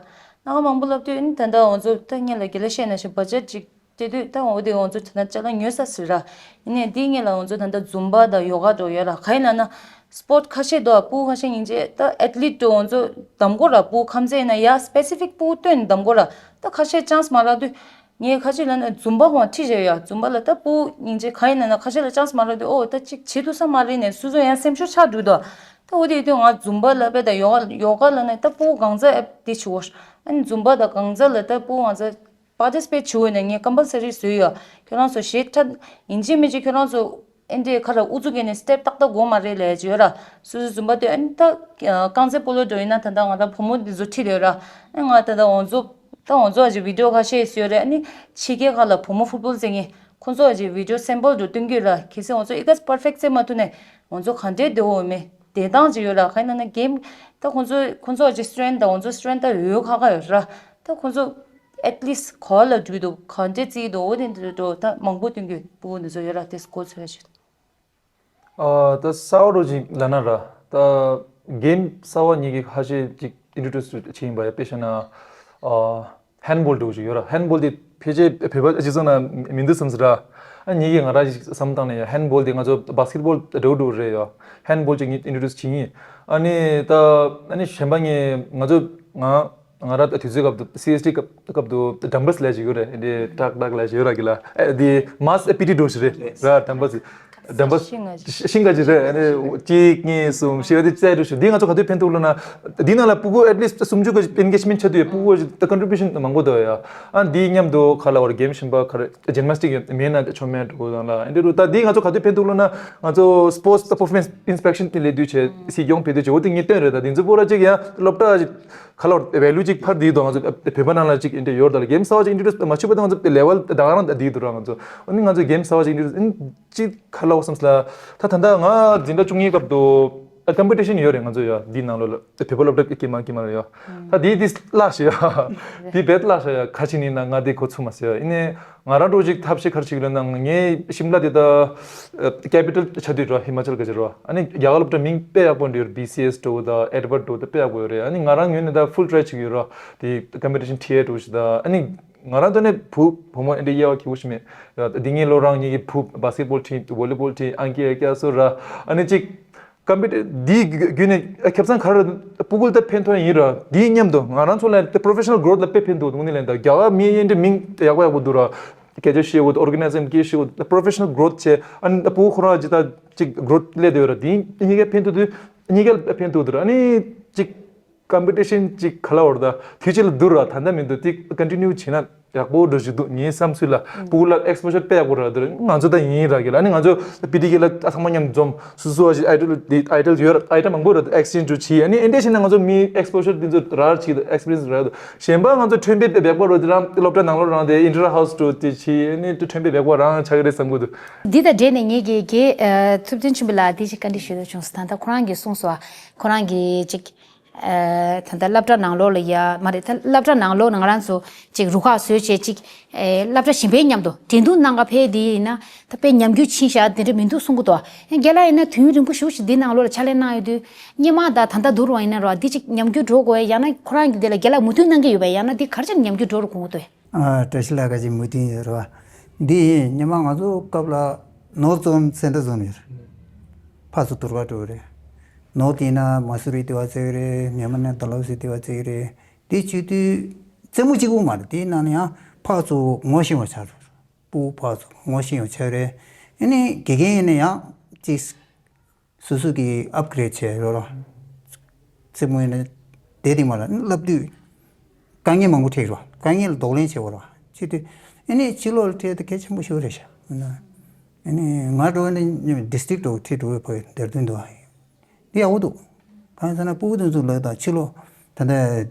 སྣ་ཁ་མང་པོ་བསླབ་དུས་ཨ་ནི་ད་ལྟ་ང་ཚོ་ད་སྔོན་ལ་དགེ་ལགས་བཤད་ན་ཤེས་བ་ཇེཊ་ཅིག་སྤྲད་དུས་ད་འོ་དེ་ང་ཚོ་ད་ལྟ་ཅ་ལག་ཉོས་ས་ཟེར་ར། ཡིན་ནའི་དེའི་སྔོན་ལ་ང་ཚོ་ད་ལྟ་ཛུམ་བྷ་དང་ཡོ་ག་འགྲོ་ཡོད་ར། ག་ཡིན་ལབ་ན་སི་པོརཊ་ཁ་ཤས་འདུག་ཨ། སྤུ་གུ་ཁ་ཤས་སྙིང་རྗེ་ད་ཨེཐ་ལིཊ་འགྲོ་ང་ཚོ་གདམ་དགོས་ར། སྤུ་གུ་ཁམས་ཚན་ཡིན་ན་ཡ་སི་པེ་སི་ཕིག་སྤུ་གུ་སྟོན་གདམ་དགོས་ར། ད་ཁ་ཤས་ཅན་སི་མ་རག་དུས། ངས་ཁ་ཤས་ལ་ནི་ཛུམ་བྷ་ཁོང་ཁྲིད་བྱས་ཡོད། ཛུམ་བྷ་ལ་ད་སྤུ་གུ་སྙིང་རྗེ་ག་ཡིན་ན་ན་ཁ་ཤས་ལ་ཅན་སི་མ་རག་དུས་ཨོ་ད་ཅིག་བྱེད་ཐུབ་ས་མ་རེད་ནས་སོ་སོ་ཡང་སེམས་ཤུགས་ཆག་འགྲོ་འདུག་ད་འོ་དེ་དུས་ང་ཛུམ་བྷ་ལ་དཔེ་ད་ཡོ་ག་ཡོ་ག་ལ་ནི་ད་སྤུ་གུ་གང་ཚ་ཨེབ་དེ་བྱེད་དགོས། ཨ་ནི་ཛུམ་བྷ་ད་གང་ཚ་ལ་ད་སྤུ་གུ་གང་ཚ་པར་ཊི་སི་པེཊ་བྱེད་འོས་ནས་ངས་ཀམ་པལ་སི་རི་བཟོས་ཡོད། ཁྱོད་རང་ཚོ་ཞེ་དྲག་ཡིན་གཅིག་མིན་གཅིག་ཁྱོད་རང་ཚོ་ཨེ་འདྲའི་ཁ་ར་ཨུ་ཚུགས་བཀལ་ནས་སི་ཏེབ་ཏག་ཏག་དགོས་མ་རེད་ལབ་ཡ་ཅིག་ཡོད་ར། སོ་སོ་ཛུམ་བྷ་དེ་ཨ་ནི་ད་རྐང་རྩེད་སྤོ་ལོ་འགྲོ་ཡིན་ན་ད་ལྟ་ང་ད་བུ་མོ་འདི་ཚོ་ཁྲིད་ཡོད་ར། ཨ་ང་ད་ལྟ་འོ་ཚོ་ད་འོ་ཚོ་ཨ་ཅིག་བི་ཌི་ཡོ་ཁ་ཤས་བཟོས་ཡོད་རེད། ཨ་ནི་ཕྱི་རྒྱལ་ཁག་ལ་བུ་མོ་ཕུཊ་བོལ་རྩེ་མཁན་ཁོང་ཚོ་ཨ་ཅིག་བི་ཌི་ཡོ་སེམ་པལ་འགྲོ་སྟོན་གྱི་ཡོད་ར། གལ་སྲིད་འོ་ཚོ་ཨི་ག་པར་ཕེག་རྩེ་མ་ཐུབ་ནས་འོ་ཚོ་ག་འདྲའི་བདེ་བོ་མེད་བདེ་ཐང་ཅིག་ཡོད་ར། ག་ཡིན་ན་ན་གེམ་ད་ཁོང་ཚོ་ཁོང་ཚོ་ཨ་ཅིག་སི་ཊེ་རེན་ཐི་ད་འོ་ཚོ་སི་ཊེ་རེན་ཐི་ད་ཡོད་ཁག་ཁག་ཡོད་ར། ད་ཁོང་ཚོ་ཨེཊ་ལིསྚ་ག་ལ་འགྲོ་གི་འདུག་ག་འདྲས་བརྩི་གི་འདུག་འོ་དེ་འདྲ་འགྲོ་ད་མང་པོ་སྟོན་གྱི་ཡོད། སྤུ་གུ་འདི་ཚོ་ཡོད་ར་དེ་སྐོར་ཚོད་ཡ་ཆེད། ཨ་ད་གསར་པ་འགྲོ་ཅིག་ལབ་ན་ར། ད་གེམ་གསར་པ་ཉིད་ཀྱི་ཁ་ཤས་ཅིག་ཨིན་ཊྲོ་ཌིའུ་སི་བྱེད་ཡིན་པ་ཡ། དཔེ་བཤད་ན་ཨ་ཧེན་བོལ་འགྲོ་ཅིག་ཡོད་ར། ཧེན་བོལ་དེ་ཕལ་ཆེར་བོད་པ་སྤྱི་ཚོགས་ནང་མི་འདུག་བསམ་སྲིད་ར། ཨ་ཉིད་ཀྱིས་ང་རང་ཅིག་བསམ་བཏང་ནས་ཡ་ཧེན་བོལ་དེ་ང་ཚོ་བྷ་སི་ཀེཊ་བོལ་འདྲ་བོ་འདྲ་བོ་རེད་ཡ། ཧེན་བོལ་ཅིག་ངས་ཨིན་ཊྲོ་ཌིའུ་སི་བྱེད་ཡིན། ཨ་ནི་ད་ཨ་ནི་གཞན་པ་ངས་ང་ཚོ་ང་ང་རང་དུས་ཚོད་སྐབས་དུ་སི་ཨེས་ཊི་སྐབས་སྐབས་དུ་ཌམ་བེལ་སི་ལབ་ཅིག་ཡོད་རེད། འདི་ཏག་ཏག་ལབ་ཅིག་ཡོད་ར་གི་ལ། ཨེ་འདི་མཱས་ཨེ་པི་ཊི་འགྲོ་ཞིག་རེད་ར། ཌམ་བེལ་སི་ཌམ་བེལ་སི་ཤིང་ང་ཅིག་རེད། ཨ་ནི་གཅིག་གཉིས་གསུམ་བཞི་བ་དེ་བཙལ་འགྲོ་ཞིག་འདི་ང་ཚོ་ག་དུས་ཕན་ཐོགས་ལབ་ན། འདི་ནང་ལ་སྤུ་གུ་ཨེཊ་ལིསྚ་སུམ་ཅུ་ག་ཨེན་གེཇ་མེན་ཊི་ཆགས་དུས་སྤུ་གུ་ད་ཀོན་ཊི་བིའུ་ཤན་མང་པོ་འདུག་ཡ། ཨ་འདི་མཉམ་དུ་ག་ལ་བར་གེམ་གཞན་པ་ག་རེ་ཇིམ་ནཱས་ཊིག་མེད་ན་ཆོ་མེད་འགྲོ་དང་ལ། ཨ་འདི་རུ་ད་འདི་ང་ཚོ་ག་དུས་ཕན་ཐོགས་ལབ་ན་ང་ཚོ་སི་པོརཊ་སི་པར་ཕོར་མེན་སི་ཨིན་སི་པེག་ཤན་དེ་ལས་དུས་ཆེ་སྲིད་སྐྱོང་ཕེབས་དུས་ཆེ་འོ་དེ་ངས་སྟོན་རེད། ད་འདི་ཚོ་པོ་ར་ཅིག་ཡ་སློབ་གྲྭ་ཁ་ལོར་ཝེ་ལུ་ཅིག་ཕར་བསྡུས་འདུག་ང་ཚོ་བོད་པ་ནང་ལ་ཅིག་འདི་འདྲ་ཡོད་ད་ལ་གེམ་གསར་པ་ཅིག་ཨིན་ཊྲོ་ཌིའུ་སི་མ་བྱས་པ་དང་ང་ཚོ་ལེ་ཝལ་ད་ག་རང་བསྡུས་འདུག་ར། ང་ཚོ་ཨ་ནི་ང་ཚོ་གེམ་གསར་པ་ཅིག་ཨིན་ཊྲོ་ཌིའུ་སི་ཨིན་ཅིག་ཁ་ལོ་བསམ་སླ། ད་ད་ལྟ་ང་འཛིན་གྲྭ་བཅུ་གཉིས་སྐབས་དུ་ཀམ་པི་ཊི་ཤན་ཡོད་རེད་ང་ཚོ་ཡ། འདི་ནང་ལོ་ལ་བོད་པ་སློབ་གྲྭ་ཀྱི་མ་ཀྱི་མ་ལ་ཡ། ད་འདི་འདི་བརླག་ཤག་ཡ། འདི་རྦད་བརླག་ཤག་ཡ། ཁ་ཆེ་ནི་ན་ང་འདི་གོ་ཚུགས་མ་སོང་ཡ། ཨིན་ནས། ང་རང་འགྲོ་ཅིག་ཐབས་ཤེས་ག་རེ་བྱེད་ཀྱི་ལབ་ན་ངའི་ཤིམ་ལ་དེ་ད་ཀེ་པི་ཊལ་ཆགས་དུས་ར་ཧི་མ་ཅལ་ག་ཅིག་ར། ཨ་ནི་རྒྱ་གར་སློབ་གྲྭ་མིང་དཔེ་ཡག་པོ་འདི་ཡོད་རེད། བི་སི་ཨེས་འགྲོ་དང་ཨེ་ཌི་ཝརཌ་འགྲོ་དང་དཔེ་ཡག་པོ་ཡོད་རེད། ཨ་ནི་ང་རང་ངོས་ནས་ད་ཕུལ་ཊི་རའི་བྱེད་ཀྱི་ཡོད་ར། དེ་ཀམ་པི་ཊི་ཤན་ཁྲིད་ཡས་འགྲོ་ཞིག་ད་ཨ་ནི་ང་རང་ཐོག་ནས་བུ་བུ་མོ་ཨེ་འདྲ་དབྱེ་བ་ཁྱེར་གྱི་མེད་ར། དེ་ངའི་ལོ་རང་ཉིད་ཀྱི་བུ་བྷ་སི་ཀེཊ་བོལ་ཁྲིད་ཝོ་ལི་བོལ་ཁྲིད་ཨང་ཀི་ཨེ་ཀྱ་སོ་ར། ཨ་ནི་གཅིག་ཀམ་པི་ཊར་འདིའི་བརྒྱུད་ནས་ཁེ་བཟང་ག་རེ་སྤུ་གུ་ལ་ད་ཕན་ཐོགས་ཡིན་ར། འདིའི་མཉམ་དུ་ང་རང་ཚོ་ལ་ད་པོ་རོ་ཕེ་ཤ་ནལ་གྷོ་རོ་ཐི་ལ་དཔེ་ཕན་ཐོགས་འདུག་ནི་ལན་ད་རྒྱ་གར་མི་ཨེ་འདྲ་མིང་ཡག་པོ་ཡག་པོ་འདུག་ར། སྐད་ཆ་བཤད་འོ་ད་ཨོར་ག་ནའི་ཛེ་ཤན་སྐད་བཤད་འོ་ད་པོ་རོ་ཕེ་ཤ་ནལ་གྷོ་རོ་ཐི་བྱས། ཨ་ནི་སྤུ་གུ་ཁོ་རང་ཇི་ལྟར་གཅིག་གྷོ་རོ་ཐི་སླེབས་བསྡད་ཡོད་ར། འདི་གཉིས་ཀ་ཕན་ཐོགས་དུས་གཉིས་ཀ་ཕན་ཐོགས་འདུག་ར། ཨ་ནི་གཅིག་ཀམ་པི་ཊི་ཤན་ཅིག་ག་ལ་བར་ད་དུས་ཅི་ལ་འདུག་ར། ད་ལྟ་མི་འདུག་དེ་ཀོན་ཊི་ནིའུ་བྱས་ན་ཡག་པོ་འགྲོ་བཞིན་འདུག་ངའི་བསམ་ཚུལ་ལ་སྤུ་གུ་ལ་ཨེགས་པོ་ཤར་དཔེ་ཡག་པོ་རག་འདུག་ང་ཚོ་ད་ཡིན་རག་གི་ལ། ཨ་ནི་ང་ཚོ་པི་ཊི་ཀེ་ལ་ཚང་མ་མཉམ་འཛོམས་སུ་སུ་བ་ཞིག་ཨའི་ཌལ་དེ་ཨའི་ཌལ་ཡོད་ར། ཨའི་ཌལ་མང་པོ་ར་ཨེགས་ཅེན་ཇི་འགྲོ་བྱས། ཨ་ནི་ཨེ་འདྲ་བྱས་ན་ང་ཚོ་མི་ཨེགས་པོ་ཤར་དེ་ཚོ་རག་ཅིག་ཨེགས་པི་རི་ཡན་སི་རག་འདུག་གཞན་པ་ང་ཚོ་ཁྲོན་པའི་སྦེག་པ་རོ་དེ་རང་སློབ་གྲྭ་ནང་ལོགས་རང་དེ་ཨིན་ཊར་ཧའུ་སི་འགྲོ་དེ་བྱས། ཨ་ནི་ཁྲོན་པའི་སྦེག་པ་རང་ཆགས་ཀྱི་རེད་བསམ་གི་འདུག་འདི་དང་འབྲེལ་ནས་ངེད་ཀྱི་རྒན་ཐུབ་བསྟན་ཆོས་འཕེལ་ལགས་དེ་ཅིག་བཀའ་འདྲི་ཞུ་འདོད་བྱུང་སོང་། ད་ལྟ་ཁོ་རང་གིས་གསུངས་སོང་། ཁོ་རང་གིས་ཅིག་ད་ལྟ་སློབ་གྲྭ་ནང་ལོགས་ལ་ཡ་མ་རེད། ད་སློབ་གྲྭ་ནང་ལོགས་ནང་རང་ཚོ་ཅིག་རུ་ཁག་བཟོས་བྱས་ཅིག་སློབ་གྲྭ་གཞན་པའི་མཉམ་དུ་འགྲན་བསྡུར་གནང་ག་ཕེབས་དེ་ཡིན་ན་ད་དཔེ་ཉམས་རྒུད་ཕྱིན་ཤག་དེ་འདྲ་མི་འདུག་གསུང་གི་འདུག་ཡང་རྒན་ལགས་ཡིན་ན་དུས་ཡུན་རིང་པོ་ཞེ་པོ་ཅིག་འདི་ནང་ལོགས་ལ་ཕྱག་ལས་གནང་ཡོད་དུས་སྔོན་མ་དང་ད་ལྟ་བསྡུར་བ་ཡིན་ན་རོ་འདི་ཅིག་ཉམས་རྒུད་འགྲོ་དགོས་ཡ། ཡང་ན་ཁོ་རང་གིས་འདི་ལ་རྒན་ལགས་མོས་མཐུན་གནང་གི་ཡོད་པས། ཡང་ན་འདི་ག་རེ་བྱས་ནས་ཉམས་རྒུད་འགྲོ་རུ་གོང་འདུག་ཨ། བཀྲ་ཤིས་ལགས། ཁ་ཅིག་མུ་མཐུད་ཡོད་རེད་བ། འདི་སྔོན་མ་ང་ཚོ་སྐབས་ལ་ནོར་ཛོན་སེན་ཊར་ཛོན་ཡོད་རེད། ཕར་ཚུར་དུར་ཁ་འགྲོ་རེད། ནོར་དེ་ན་མ་སུ་རི་དེ་བ་བརྩེགས་རེད། མྱ་མ་ནས་ད་ལོ་སི་དེ་བ་བརྩེགས་རེད། དེ་བྱེད་དུས་རྩེད་མོ་གཅིག་པུ་མ་རེད། དེའི་ནང་ནས་ཡང་ཕར་ཚུར་ངོ་ཤེས་པ་ཆགས་འགྲོ། སྤུ་གུ་ཕར་ཚུར་ངོ་ཤེས་པ་ཆགས་རེད། ཨ་ནི་དགེ་རྒན་ཡིན་ན་ཡང་ཅིག་སོ་སོ་གིས་ཨབ་གྷི་རེ་ཌི་བྱས་རོགས་རོགས། རྩེད་མོ་ཡིན་ན་དེ་དེ་མ་ལ་བསླབ་དུས་དཀའ་ངལ་མང་པོ་འཕྲད་རོགས། དཀའ་ངལ་ལ་གདོང་ལེན་བྱེད་དགོས་རོགས། བྱེད་དུས་ཨ་ནི་ཕྱི་ལོགས་ལ་ཁྲིད་དེ་གལ་ཆེན་པོ་ཞིག་རེད་ཤག། ཨ་ནི་ང་འགྲོ་བ་ནི་ཌི་སི་ཊིག་འགྲོ་ཁྲིད་འགྲོ་བའི་བར་འདིར་ཐོན་འདུག། འདི་ཡག་པོ་འདུག། གང་ཡིན་ཟེར་ན་སྤུ་གུ་དེ་ཚོ་ལ་དང་ཕྱི་ལོགས་ད་ལྟ་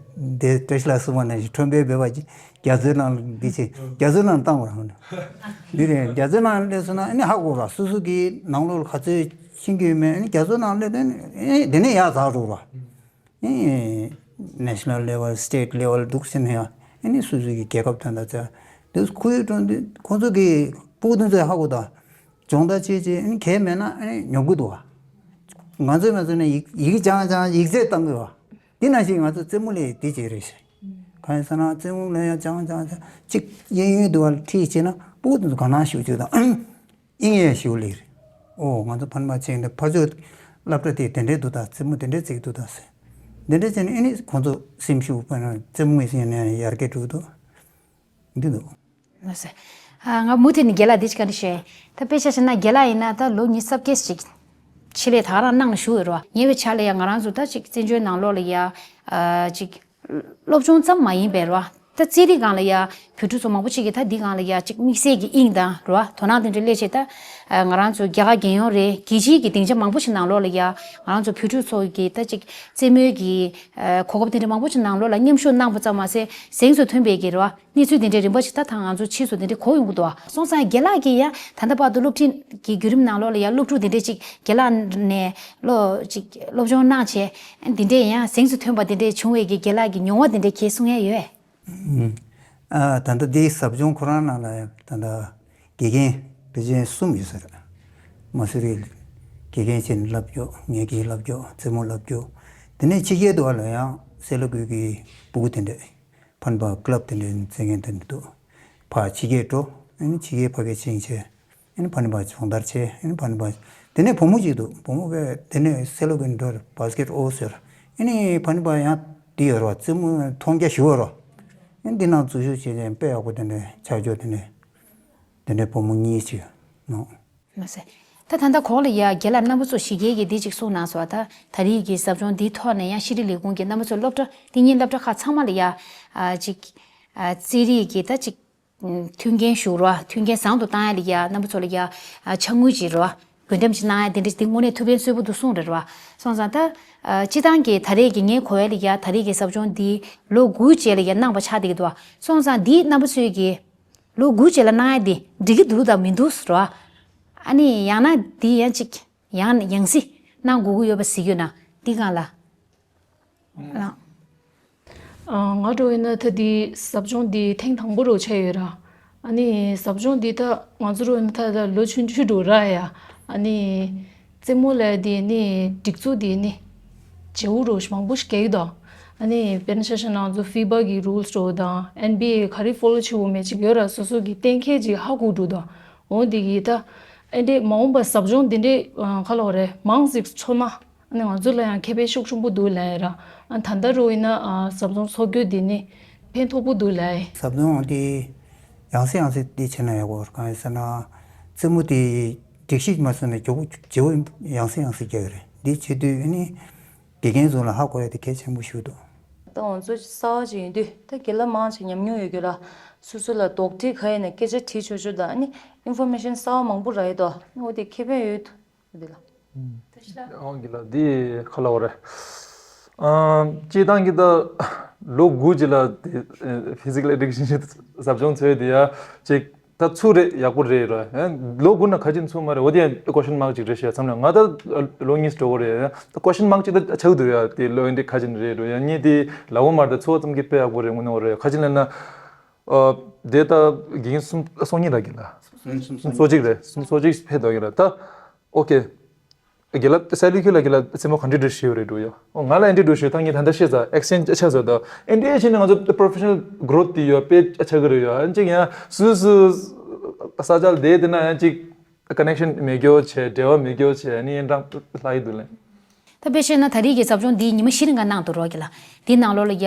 དེ་བཀྲ་ཤིས་ལགས་གསུངས་པ་ནང་བཞིན་ཁྲོན་པའི་སྦལ་པ་རྒྱ་མཚོའི་ནང་ལ་འདི་བྱེད། རྒྱ་མཚོའི་ནང་བཏང་བ་རང་། འདི་རེད། རྒྱ་མཚོའི་ནང་སླེབས་སོང་ན་ཨ་ནི་ཧ་གོ་ར། སོ་སོ་གི་ནང་ལོགས་ལ་ག་ཚོད་ཤེས་ཀྱི་ཡོད་མེད། ཨ་ནི་རྒྱ་མཚོའི་ནང་སླེབས་དུས་ཨ་ནི་དེ་ནས་ཡར་འཛེགས་འགྲོ་ར། ཨ་ནི་ནེ་ཤ་ནལ་ལེ་ཝལ། སི་ཊེཊ་ལེ་ཝལ་འདུག་ཟེར་ན་ཡང་ཨ་ནི་སོ་སོ་གི་རྒྱལ་ཁབ་དོན་དག་ཚོ་དེ་ཁོ་ཡུལ་གྲོང་དུ་ཁོང་ཚོ་གི་སྤུ་གུ་དེ་ཚོས་ཧ་གོ་ད། སྦྱོང་བརྡར་བྱེད་བྱེད་ཨ་ནི་གལ་མེད་ན་ཨ་ནི་ཉོབ་གི་འདུག་བ། ང་ཚོས་མ་ཚོས་ནས་ཡིག་ཡིག་སྦྱང་སྦྱང་ཡིག་ཚད་བཏང་གི་བ། འདི་ནང་བཞིན་ང་ཚོ་རྩེད་མོ་ལས་འདི་བྱེད་རེད་ཤག། གང་ཡིན་ཟེར་ན་རྩེད་མོ་ལས་ཡང་སྦྱང་སྦྱང་སྦྱང་གཅིག་གཡས་གཡོན་དུ་བ་ཁྲིད་བྱེད་ན་སྤུ་གུ་དེ་ཚོ་ག་ནང་ཞུགས་བྱེད་དང་། ཨིན་ཡས་ཞུ་ལེ་རེད། ཨོ་ང་ཚོ་ཕ་མ་ཆེན་འདི་ཕར་ཚུར་སློབ་གྲྭ་དེ་དེ་འདྲས་འདུག་ད། རྩེད་མོ་དེ་འདྲས་རྩེ་གི་འདུག་ད་ཟེར། འདི་འདྲས་བྱས་ནས་ཨ་ནི་ཁོང་ཚོ་སེམས་ཤུགས་སྤར་ནས་རྩེད་མོ་ཡིན་ཟེར་ནས་ཡར་རྒྱས་འགྲོ་གི་འདུག། འདི་འདུག། ལགས་སོ། ཨ། ང་མུ་མཐུད་ནས་རྒན་ལགས་འདི་ཅིག་བཀའ་འདྲི་ཞུ། ད་དཔེ་ཆ་བཞག་ན་རྒན་ལགས་ཡིན་ན་ད་ལོ་ཉི་ཤུ་རྩ་བརྒྱད་ཅིག་ཆེད་ལས་ད་ག་རང་གནང་ནས་བཞུགས་ཡོད་རེད་བ། ཉེ་བའི་ཆར་ལ་ཡང་ང་རང་ཚོ་ད་ཅིག་བཙན་བྱོལ་ནང་ལོགས་ལ་ཡ། ཨ། ཅིག་སློབ་སྦྱོང་ཙམ་མ་ཡིན་པའི་རེད་བ། ད་རྩེད་རིགས་སྒང་ལ་ཡ་བོད་ཕྲུག་ཚོ་མང་པོ་ཅིག་གིས་ད་འདི་སྒང་ལ་ཡ་ཅིག་དམིགས་བསལ་གྱི་དབྱིངས་དང་རེད་བ། དོ་སྣང་དེ་འདྲ་སླེབས་བྱས། ད་ང་རང་ཚོ་རྒྱ་གར་རྒྱལ་ཡོངས་རེད། རྒྱལ་སྤྱིའི་གི་སྡིངས་ཆ་མང་པོ་ཞིག་ནང་ལོགས་ལ་ཡ་ང་རང་ཚོ་བོད་ཕྲུག་ཚོ་གི་ད་ཅིག་རྩེད་མོའི་གི་གོ་སྐབས་དེ་འདྲ་མང་པོ་ཞིག་ནང་ལོགས་ལ་མཉམ་ཞུགས་གནང་པ་ཙམ་མ་ཟད་གཟེངས་སུ་ཐོན་པའི་གི་རེད་བ། གནས་ཚུལ་དེ་འདྲའི་རིམ་པ་ཞིག་ད་ད་ང་ཚོ་ཕྱིས་སུ་དེ་འདྲའི་གོ་ཡོང་གི་འདུག་བ། སོང་ཙང་རྒན་ལགས་ཀྱིས་ཡང་ད་ལྟ་བར་དུ་སློབ་ཁྲིད་ཀྱི་བརྒྱུད་རིམ་ནང་ལོགས་ལ་ཡང་སློབ་ཕྲུག་དེ་འདྲས་ཅིག་རྒན་ལགས་ནས་སློབ་ཅིག་སློབ་སྦྱོང་གནང་བྱས་དེ་འདྲས་ཡང་གཟེངས་སུ་ཐོན་པ་དེ་འདྲས་བྱུང་བའི་གི་རྒན་ལགས་ཀྱི་མྱོང་བ་དེ་འདྲས་ཁྱེད་གསུང་ཡ་ཡོད། ཨ། ད་ལྟ་འདིའི་ཟབ་སྦྱོང་ཁོ་རང་ནང་ལ་ཡང་ད་ལྟ་དགེ་རྒན་དཔེ་ཆ་གསུམ་ཡོད་ས་རེད། མ་སུ་རི་དགེ་རྒན་བྱས་ནས་བསླབ་རྒྱུ། ངེད་ཀྱིས་བསླབ་རྒྱུ། རྩེད་མོ་བསླབ་རྒྱུ། དེ་ནས་ཕྱི་རྒྱལ་དུ་བ་ལ་ཡང་སེ་ལ་ཀུའི་གི་སྤུ་གུ་དེ་འདྲས། ཕ་ནུ་པ་ཀི་ལབ་དེ་འདྲའི་རྩེད་མཁན་དེ་འདྲ་འདུག། ཕར་ཕྱི་རྒྱལ་འགྲོ། ཨ་ནི་ཕྱི་རྒྱལ་ཕ་གིར་ཕྱིན་བྱས། ཨ་ནི་ཕ་ནུ་པ་སྦྱོང་བརྡར་བྱས། ཨ་ནི་ཕ་ནུ་པ། དེ་ནས་བུ་མོ་གཅིག་འདུག། བུ་མོ་བས་དེ་ནས་སེ་ལ་ཀུན་འགྲོ་བར་སི་ཀེ་ཊི་ཨོ་ཟེར། ཨ་ནི་ཕ་ནུ་པ་ཡང་དེ་ཡོད་རོགས། རྩེད་མོ་མཐོང་རྒྱ་ཞུ་བ་རོགས། ཨ་ནི་འདི་ནང་འཛུལ་ཞུགས་བྱས་ནས་དཔེ་ཡག་པོ་དེ་འདྲའི་ཆ་འཇོག་དེ་འདྲའི། དེ་འདྲའི་བུ་མོ་གཉིས་ཅིག་ནོ། མ་ཟད། ད་ད་ལྟ་གོང་ལ་ཡ་རྒན་ལགས་རྣམ་པ་ཚོ་ཞིག་གིས་གི་འདི་ཅིག་གསུངས་གནང་སོང་། ད་ད་རེས་ཀྱི་ཟབ་སྦྱོང་འདིའི་ཐོག་ནས་ཡང་ཤེས་རིག་ལས་ཁུངས་ཀྱི་རྣམ་པ་ཚོ་སློབ་གྲྭ་འདི་གཉིས་སློབ་གྲྭ་ཁག་ཚང་མ་ལ་ཡ། ཨ། ཅིག། ཨ། རྩེད་རིགས་ཀྱི་ད་ཅིག། ཨ། མཐུན་རྐྱེན་ཞུ་རོགས། མཐུན་རྐྱེན་བཟང་དུ་བཏང་ཡ་ལ་ཡ་རྣམ་པ་ཚོ་ལ་ཡ། ཨ། ཕྱག་དངུལ་ཅིག་རོགས། བགོ་འགྲེམས་ཅིག་གནང་ཡ་དེ་འདྲ་འདི་དངོས་གནས་ཐུགས་ཕན་གསོས་པོ་འདུག་གསུངས་རེད་རོགས། སོང་ཙང་ད། ཨ། སྤྱི་བཏང་གི་ད་རེས་ཀྱི་ངའི་གོ་བ་ལ་ཡ་ད་རེས་ཀྱི་ཟབ་སྦྱོང་འདི་ལོ་དགུའི་རྗེས་ལ་ཡ་གནང་པ་ཆགས་བསྡད་ཀྱི་འདུག། སོང་ཙང་འདིའི་རྣམ་པ་ཚོས་ཀྱི། ལོ་དགུ་རྗེས་ལ་གནང་ཡ་དེ་འགྲིག་གི་འདུག་དང་མི་འདུག་ཟེར་བ། ཨ་ནི་ཡང་ན་འདི་ཡང་ཅིག་ཡང་ཡང་སྲིད་གནང་དགོས་ཀྱི་ཡོད་པ་གཟིགས་ཡོད་ན་འདི་གང་ལ། ཨ། ང་འདྲ་བོ་ཡིན་ན་ད་འདི་ཟབ་སྦྱོང་འདི་ཐེངས་དང་པོ་རོ་ཆགས་ཡོད་ར། ཨ་ནི་ཟབ་སྦྱོང་འདི་ད་ང་ཚོ་འདྲ་བོ་ཡིན་ན་ད་ད་ལོ་ཆུང་ཆུང་འགྲོ་ར་ཡ། ཨ་ནི། རྩེད་མོ་ལ་དེ་ནི་སྒྲིག་འཛུགས་དེ་ནི་བྱེད་པོ་རོ་མང་པོ་ཞིག་རྒྱག་གི་འདུག། ཨ་ནི་དཔེར་ན་ཆ་བཞག་ན་ང་ཚོ་ཧྥི་བྷ་གི་རུལ་སི་འདྲ་བོ་དང་ཨེན་བྷི་ཨེ་ག་རེ་ཕོ་ལོ་བྱེད་དགོས་མེད་ཅིག་ཡོད་ར། སོ་སོ་གི་གཏན་འཁེལ་ཅིག་ཧ་གོ་འགྲོ་འདུག། འོ་དེ་གི་ད་ཨེ་འདྲས་མ་འོངས་པ་ཟབ་སྦྱོང་དེ་འདྲས་ག་ལབ་དགོས་རེད། མང་ཙིག་འཚོགས་ན་ཨ་ནི་ང་ཚོ་ལ་ཡང་ཁེ་ཕན་ཤུགས་ཆེན་པོ་འདུག་ལབ་ཡ་ར། ཨ་ད་ལྟ་འདྲ་བོ་ཡིན་ན་ཨ་ཟབ་སྦྱོང་འཚོགས་རྒྱུ་དེ་ནི་ཕན་ཐོགས་པོ་འདུག་ལབ་ཡ། ཟབ་སྦྱོང་དེ་ཡང་སེ་ཡང་སེ་དེ་བྱས་ན་ཡག་པོ་རེད། གང་ཡིན་ཟེར་ན་རྩེད་མོ་དེ་སྒྲིག་གཞི་མ་བཟོས་ན་ཇོ་བོ་ཇོ་བོ་ཡང་སེ་ཡང་སེ་རྒྱག་གི་རེད། འདི་བྱེད་དུས་ཨ་ནི་དགེ་རྒན་ཚོ་ལ་ཧ་གོ་ཡ་དེ་གལ་ཆེན་པོ་ཞིག་འདུག། ད་ང་ཚོ་གསར་པ་ཅིག་ཡིན་དུས་ད་དགེ་ལགས་མང་ཆེ་ཉམས་མྱོང་ཡོད་རྒྱུ་ལ་སོ་སོ་ལ་དོགས་འདྲི་ག་ཡིན་ན་སྐད་ཆ་དྲིས་ཆོག་ཆོག་དང་ཨ་ནི་ཨིན་ཕོར་མེ་ཤན་གསར་པ་མང་པོ་རག་ཡོད་དོ། འོ་དེ་ཁེ་ཕན་ཡོད་འདི་ལ། ཨང་གི་ལ་འདི་ག་ལབ་དགོས་རེད། ཨ་སྤྱིར་བཏང་གི་ད་ལོ་དགུ་ཅིག་ལ་དེ་ཕི་ཛི་ཀལ་ཨེ་ཌུ་ཀེ་ཤན་ཟབ་སྦྱོང་འཚོལ་དེ་ཡ་ཅིག་ད་ཚུགས་རེད། ཡག་པོ་རེད་ར། ལོ་དགུ་ན་ག་ཅིག་ཚུགས་མ་རེད། འོ་དེ་ཡང་ཀོ་ཤན་མཱག་ཅིག་རེད་ཤག། མཚམས་ལ་ང་ད་ལོ་གཉིས་འགྲོ་གི་རེད། ད་ཀོ་ཤན་མཱག་ཅིག་ད་ཆགས་འདུག་ཡ། དེ་ལོ་ཡིན་དེ་ག་ཅིག་རེད་འགྲོ་ཡ། གཉིས་དེ་ལབ་དགོས་མ་རེད། ད་ཚོགས་ཙམ་གྱི་དཔེ་ཡག་པོ་རེད་དངོས་གནས་རེད། ག་ཅིག་ལབ་ན་ཨ་དེ་ད་དགེ་རྒན་སུམ་སོ་གཉིས་རག་གི་ལ། སུམ་སོ་གཅིག་རེད། སུམ་སོ་གཅིག་ཕེབས་འདུག་གི་ལ་ད། ཨོ་ཀེ། རྒན་ལགས་སའི་ལུགས་ཁྱོད་ལ་རྒན་ལགས་རྩེད་མོ་ག་འདྲ་འདྲ་ཤེས་ཡོད་རེད་འགྲོ་ཡོད། ཨོ་ང་ལ་ཨེ་འདྲ་འགྲོ་ཤེས་ད་ངས་ད་ལྟ་ཤེས་ཚར་ཨེག་སི་ཅེན་ཇི་ཨ་ཆགས་ཚར་ད་ཨེ་འདྲ་བྱས་ནས་ང་ཚོ་པོ་རོ་ཕེ་ཤ་ནལ་གྷི་རོ་ཐི་དེ་ཡོད་དཔེ་ཨ་ཆགས་ཀྱི་རེད་ཡོད། ཨ་ཅིག་ཡང་སུ་སུ་ས་ཆ་ལ་བསྡད་དེ་ན་ཡང་ཅིག་ཀ་ནེག་ཤན་མེད་རྒྱུ་བྱས་འབྲེལ་བ་མེད་རྒྱུ་བྱས་ནི་ཡན་ཀྲང་ལྷག་གི་འདུག་ལེ། ད་དཔེ་བཤད་ན་ད་རེས་ཀྱི་ཟབ་སྦྱོང་འདི་ཉི་མ་བཞི་རིང་ག་གནང་འདུག་རོགས་ཀྱི་ལ། འདི་ནང་ལོགས་ལ་ཡ་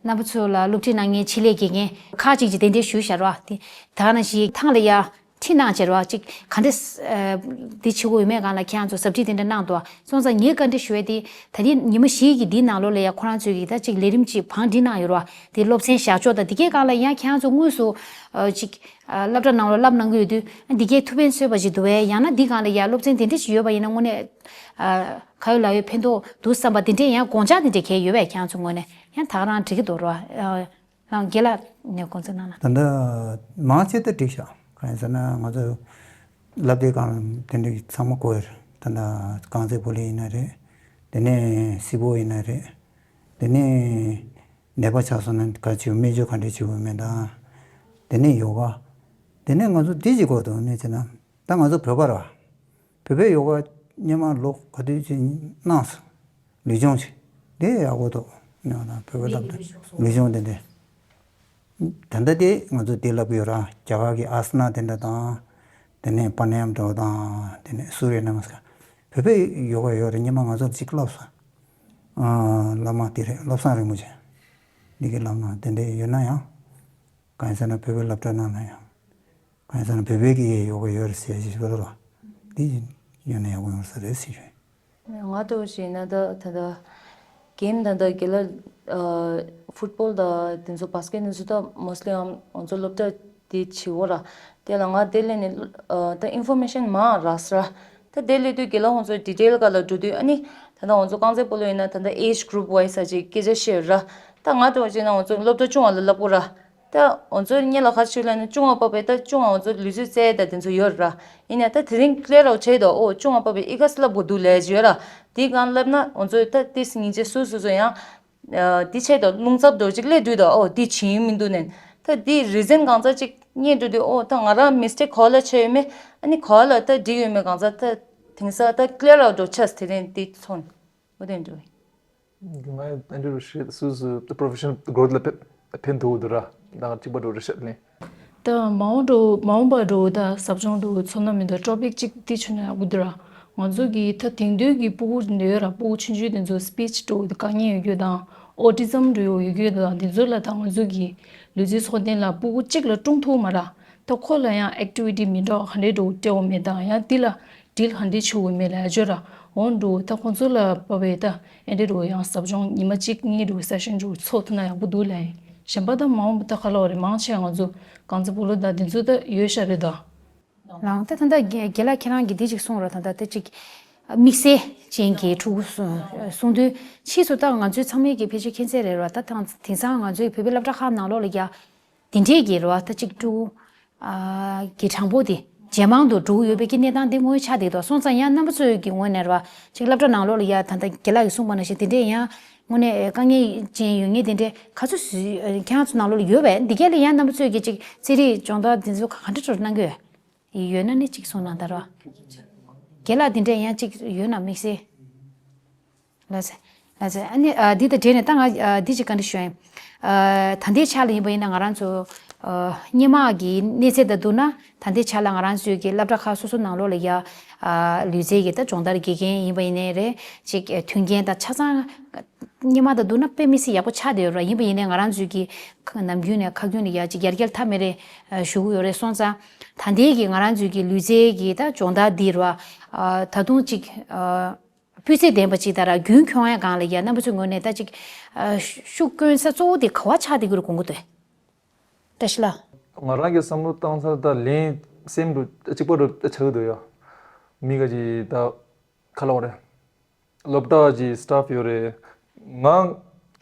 རྣམ་པ་ཚོ་ལ་སློབ་ཁྲིད་གནང་མཁན་ཆེད་ལས་དགེ་རྒན་ཁག་ཅིག་གིས་གདན་འདྲེན་ཞུས་བཞག་རོགས་དེ་ད་ག་ནང་བཞིན་ཐང་ལ་ཡ་ཁྲིད་གནང་བྱས་རོགས་ཅིག་ག་འདྲ་འདི་བྱེད་དགོས་ཡོད་མེད་སྒང་ལ་ཁྱེད་རང་ཚོ་ཟབ་ཁྲིད་དེ་འདྲ་གནང་འདུག་སོང་ཙང་ངས་བཀའ་འདྲི་ཞུ་ཡས་དེ་ད་ལྟའི་ཉི་མ་བཞི་གི་འདིའི་ནང་ལོགས་ལ་ཡ་ཁོ་རང་ཚོས་ཀྱིས་ད་ཅིག་ལས་རིམ་ཅིག་བང་སྒྲིག་གནང་ཡོད་རོགས་དེ་སློབ་ཚན་བཞག་ཕྱོགས་དང་དེ་གའི་སྒང་ལ་ཡང་ཁྱེད་རང་ཚོ་དངོས་སུ་ཅིག་སློབ་གྲྭ་ནང་ལ་བསླབ་གནང་གི་ཡོད་དུས་འདི་གའི་ཐུགས་ཕན་གསོས་པ་ཞིག་འདུག་བས། ཡང་ན་འདི་སྒང་ལ་ཡ་སློབ་ཚན་དེ་འདྲ་ཞིག་ཡོད་པ་ཡིན་ན་དངོས་གནས་ག་ཡོད་ལ་ཡོད་ཕན་ཐོགས་འདུག་བསམ་པ་དེ་འདྲས་ཡང་དགོངས་འཆར་དེ་འདྲས་གལ་ཡོད་པས་ཁྱེད་རང་ཚོ་ངོས་ནས་ཡང་ད་ག་རང་འགྲིག་གི་འདུག་རོགས། ལགས་རྒན་ལགས་ནས་དགོངས་ཚུལ་གནང་ན། ད་ལྟ་མང་ཆེ་ད་འགྲིག་ཤག་གང་ཡིན་ཟེར་ན་ང་ཚོ་བསླབ་དེབ་སྒང་དེ་འདྲས་ཚང་མ་གོ་ཡོད་རེད། ད་ལྟ་རྐང་རྩེད་སྤོ་ལོ་ཡིན་ན་རེད། དེ་ནས་སི་པོ་ཡིན་ན་རེད། དེ་ནས་ནད་པ་ཆགས་སོང་ན་ག་བྱེད་དམིགས་བཅོས་ག་འདྲས་བྱེད་དགོས་མེད་དང་། དེ་ནས་ཡོ་ག་དེ་ནས་ང་ཚོ་འདི་ཅིག་གོ་དོན་ནས་བྱས་ན་ད་ང་ཚོ་བོད་པ་ར་བོད་པའི་ཡོ་ག་སྔོན་མ་ལོ་ག་དུས་ཅིག་གནང་སོང་། ལུས་སྦྱོང་ཅིག་དེ་ཡག་པོ་འདུག་ནས་ང་བོད་པ་ལབ་ད་ལུས་སྦྱོང་དེ་འདྲས། ད་ལྟ་དེ་ང་ཚོ་དེ་ལབ་ཀྱི་ཡོད་ར་རྒྱ་གར་གྱི་ཨ་ས་ན་དེ་འདྲ་དང་། དེ་ནས་པ་ན་ཡམ་འདྲ་བོ་དང་དེ་ནས་སུ་རེ་ན་མ་སི་ཀ་བོད་པའི་ཡོ་ག་ཡོད་རེད། སྔོན་མ་ང་ཚོར་ཅིག་བསླབས་སོང་། ཨ་བླ་མ་དེ་རེད་བློ་བཟང་རིན་པོ་ཆེ། འདི་གི་བླ་མ་དེ་འདྲས་ཡོད་ན་ཡང་། གང་ཡིན་ཟེར་ན་བོད་པའི་སློབ་གྲྭ་ནང་ན་ཡང་། གང་ཡིན་ཟེར་ན་བོད་པའི་གི་ཡོ་ག་ཡོད་རེད་ཟེར་ཞིག་བོད་ལ། འདི་ཡོད་ན་ཡག་པོ་ཡོང་ས་རེད་ཟེར་ཞུ། ང་ལྟ་བུ་ཞིག་ཡིན་ན་ད་ད་ལྟ་གེམ་ད་ལྟ་རྒན་ལགས་ཨ་ཕུཊ་བོལ་དང་དེ་ཚོ་བྷ་སི་ཀེཊ་དེ་ཚོ་ད་མོ་སི་ལི་ཨམ་ང་ཚོ་སློབ་གྲྭ་དེ་བྱེད་འོ་ར། དེ་ལ་ང་དེ་སླེབས་ནས་ཨ་ད་ཨིན་ཕོར་མེ་ཤན་མང་རག་ས་ར། ད་དེ་སླེབས་དུས་རྒན་ལགས་ཁོང་ཚོ་ཌི་ཊེལ་སྒང་ལ་འགྲོ་དུས་ཨ་ནི་ད་ལྟ་ང་ཚོ་རྐང་རྩེད་སྤོ་ལོ་ཡིན་ན་ད་ལྟ་ཨེཇ་གུ་རུབ་ཝའི་སི་ཅིག་སྐད་ཆ་བཤད་ཡོད་ར། ད་ང་ལྟ་བུ་བྱས་ན་ང་ཚོ་སློབ་གྲྭ་ཆུང་བ་ལ་བསླབ་དགོས་ར། ད་ང་ཚོ་སྔོན་ལ་ག་རེ་བྱས་ལབ་ན་ཆུང་བ་བབས་པས་ད་ཆུང་བ་ང་ཚོ་ལུས་རྩལ་རྩེད་ད་དེ་ཚོ་ཡོད་ར། ཡིན་ནའི་ད་དེ་རིང་ཀླད་རོགས་བྱས་དོ་ཨོ་ཆུང་བ་བབས་པས་ཨི་ག་སི་བསླབ་དགོས་འདུག་ལས་ཀྱི་ཡོད་ར། དེའི་སྒང་བསླབ་ན་ང་ཚོ་ད་ཏིས་སྙིང་རྗེ་སོ་སོ་སོ་ཡང་དེ་བྱས་དོ་རླུང་འཚུབ་འགྲོ་ཅིག་སླེབས་དུས་དོ་ཨོ་དེ་བྱིན་མི་འདུག་ནན། ད་དེ་རི་ཛན་གང་ཚ་ཅིག་རྙེད་འགྲོ་དུས་ཨོ་ད་ང་རང་མི་སི་ཊེག་ག་ལ་བྱས་ཡོད་མེད་ཨ་ནི་ག་ལ་ད་འགྲིག་ཡོད་མེད་གང་ཚ་ད་དེང་སང་ད་ཀླད་རོགས་འགྲོ་ཆས་དེ་རིང་དེ་ཚོན། འོ་དེ་འགྲོ། ང་ཨེ་འདྲ་རུ་ཤེས་སུ་སུ་པོ་རོ་ཕེ་ཤ་ནལ་གྷ་རོ་ཐི་ལ་ཕན་ཕན་ཐོགས་འདུག་ར། ད་གཅིག་པ་འགྲོ་རེ་ཤད་ལེ། ད་མ་འོངས་འགྲོ་མ་འོངས་པ་འགྲོ་ད་ཟབ་སྦྱོང་འགྲོ་ཚོ་ན་མི་འདུག་ཊོ་པིག་གཅིག་དེ་ཆུ་ན་ཡག་པོ་འདུག་ར། ང་ཚོ་གི་ད་དེང་དུས་ཀྱི་སྤུ་གུ་འདི་ཡོད་ར་སྤུ་གུ་ཆུང་ཆུང་དེ་ཚོ་སི་པིཆ་འགྲོ་དེ་དཀའ་ངལ་ཡོད་རྒྱུ་དང་ཨོ་ཊི་ཛམ་འགྲོ་ཡོད་རྒྱུ་དང་དེ་ཚོ་ལ་ད་ང་ཚོ་གི་ལུས་རྩལ་ཚོགས་སྡེ་ལ་སྤུ་གུ་གཅིག་ལ་སྲུང་ཐུབ་མ་ར། ད་ཁོ་ལ་ཡང་ཨེག་ཊི་བི་ཊི་མི་འདྲ་བ་ག་འདྲས་འགྲོ་སྤྲད་འོ་མེད་དང་ཡང་དེ་ལ་ཌིལ་ག་འདྲས་བྱེད་འོ་མེད་ལ་ཡ་ཅོ་ར། འོ་འགྲོ་ད་ཁོང་ཚོ་ལ་བབས་པའི་ད་ཨེ་འདྲས་འགྲོ་ཡང་ཟབ་སྦྱོང་ཉི་མ་གཅིག་གཉིས་འགྲོ་སེ་ཤན་འགྲོ་ཚོགས་ཐུབ་ན་ཡག་པོ་འདུག་ལ་ཡིན། གཞན་པ་ད་མ་འོངས་པ་ད་ག་ལ་བ་རེད་མང་ཆེ་ང་ཚོ་རྐང་རྩེད་སྤོ་ལོ་ད་འདི་ཚོ་ད་ཡོད་ཤ་རེད་ད། ལའང་ད་ད་ལྟ་རྒན་རྒན་ལགས་ཁྱེད་རང་གིས་འདི་ཅིག་གསུངས་རོགས་ད་ད་ད་ཅིག་དམིགས་བསལ་ཅན་གྱི་ཕྲུ་གུ་གསུང་གསུང་དུས་ཕྱིས་སུ་ད་ང་ཚོའི་ཚང་མས་ཀྱི་ཕལ་ཆེར་མཁྱེན་གསལ་རེད་རོགས་ད་ཐང་དེང་སང་ང་ཚོའི་བོད་པའི་སློབ་གྲྭ་ཁག་ནང་ལོགས་ལ་ཡ། དེ་འདྲས་ཀྱི་རེད་བ་ད་ཅིག་ཕྲུ་གུ་ཨ་གི་གྲངས་འབོར་དེ་ཇེ་མང་དུ་འགྲོ་གི་ཡོད་པའི་ཀྱི་གནས་སྟངས་དེ་དངོས་ཆགས་བསྡད་འདུག་སོང་ཙང་ཡང་རྣམ་པ་ཚོའི་གི་ངོས་ནས་རེད་བ་ཅིག་སློབ་གྲྭ་ནང་ལོགས་ལ་ཡ་ད་ལྟ་རྒན་ལགས་ཀྱིས་གསུངས་པ་ནང་བཞིན་དེ་འདྲས་ཡང་དངོས་གནས་དཀའ་ངལ་ཅན་ཡོད་ངེས་དེ་འདྲས་ག་ཚོད་ཟིག་ཁྱེད་རང་ཚོ་ནང་ལོགས་ལ་ཡོད་པས་འདི་གས་ལ་ཡང་རྣམ་པ་ཚོས་ཀྱི་ཅིག་རྩེད་རིགས་སྦྱོང་བརྡར་དེ་ཚོ་ག་འདྲ་འདྲ་གནང་གི་ཡོད། ཡོད་ན་ནི་གཅིག་གསུངས་གནང་དང་རོགས། རྒན་ལགས་འདི་འདྲས་ཡང་གཅིག་ཡོད་ན་དམིགས་བསལ། ལགས་སེ། ལགས་སེ་ཨ་ནི་ཨ་འདི་དང་འབྲེལ་ནས་ད་ང་ཨ་འདི་གཅིག་བཀའ་འདྲི་ཞུ་ཡིན། ཨ་ད་ལྟའི་ཆ་ལ་ཡིན་པ་ཡིན་ན་ང་རང་ཚོ་ཨ་སྔོན་མ་གི་གནས་ཚད་དང་བསྡུར་ན་ད་ལྟའི་ཆ་ལ་ང་རང་ཚོའི་གི་སློབ་གྲྭ་ཁག་སོ་སོ་ནང་ལོགས་ལ་ཡ་ཨ་ལུས་རྩལ་གི་ད་སྦྱོང་བརྡར་དགེ་རྒན་ཡིན་པ་ཡིན་ནའི་རེད་ཅིག་མཐུན་རྐྱེན་དང་ཆ་ཚང་སྔོན་མ་དང་བསྡུར་ན་དཔེ་མི་སྲིད་ཡག་པོ་ཆགས་བསྡད་ཡོད་རེད། ཡིན་པ་ཡིན་ནའི་ང་རང་ཚོའི་གི་ནམ་རྒྱུན་ནས་ཁ་རྒྱུན་ནས་ཡ་ཅིག་ཡར་རྒྱས་ཐབས་མེད་རེད་ཞུ་གི་ཡོད་རེད། སོང་ཙང་ད་ལྟའི་གི་ང་རང་ཚོའི་གི་ལུས་རྩལ་གི་ད་སྦྱོང་བརྡར་འདི་རེད་བ་ད་དུང་ཅིག་སྤུས་ཚད་ལྡན་པ་ཅིག་དང་རྒྱུན་འཁྱོངས་ཡ་སྒང་ལ་ཡ་རྣམ་པ་ཚོའི་ངོས་ནས་ད་ཅིག་ཤུགས་བསྐྱོན་ས་གཙོ་བོ་དེ་ག་བ་ཆགས་བསྡད་ཀྱི་རེད་དགོངས་ཀྱི་འདུག་བཀྲ་ཤིས་ལགས། ང་རང་གི་བསམ་བློ་བཏང་ས་ད་ལན་སེམས་འགྲོ་གཅིག་པ་འགྲོ་ཆགས་ཀྱི་འདུག་ཡ། མི་ག་ཅིག་ད་ག་ལ་བ་རེད། སློབ་གྲྭ་གི་སི་ཊཕ་ཡོད་རེད། ང་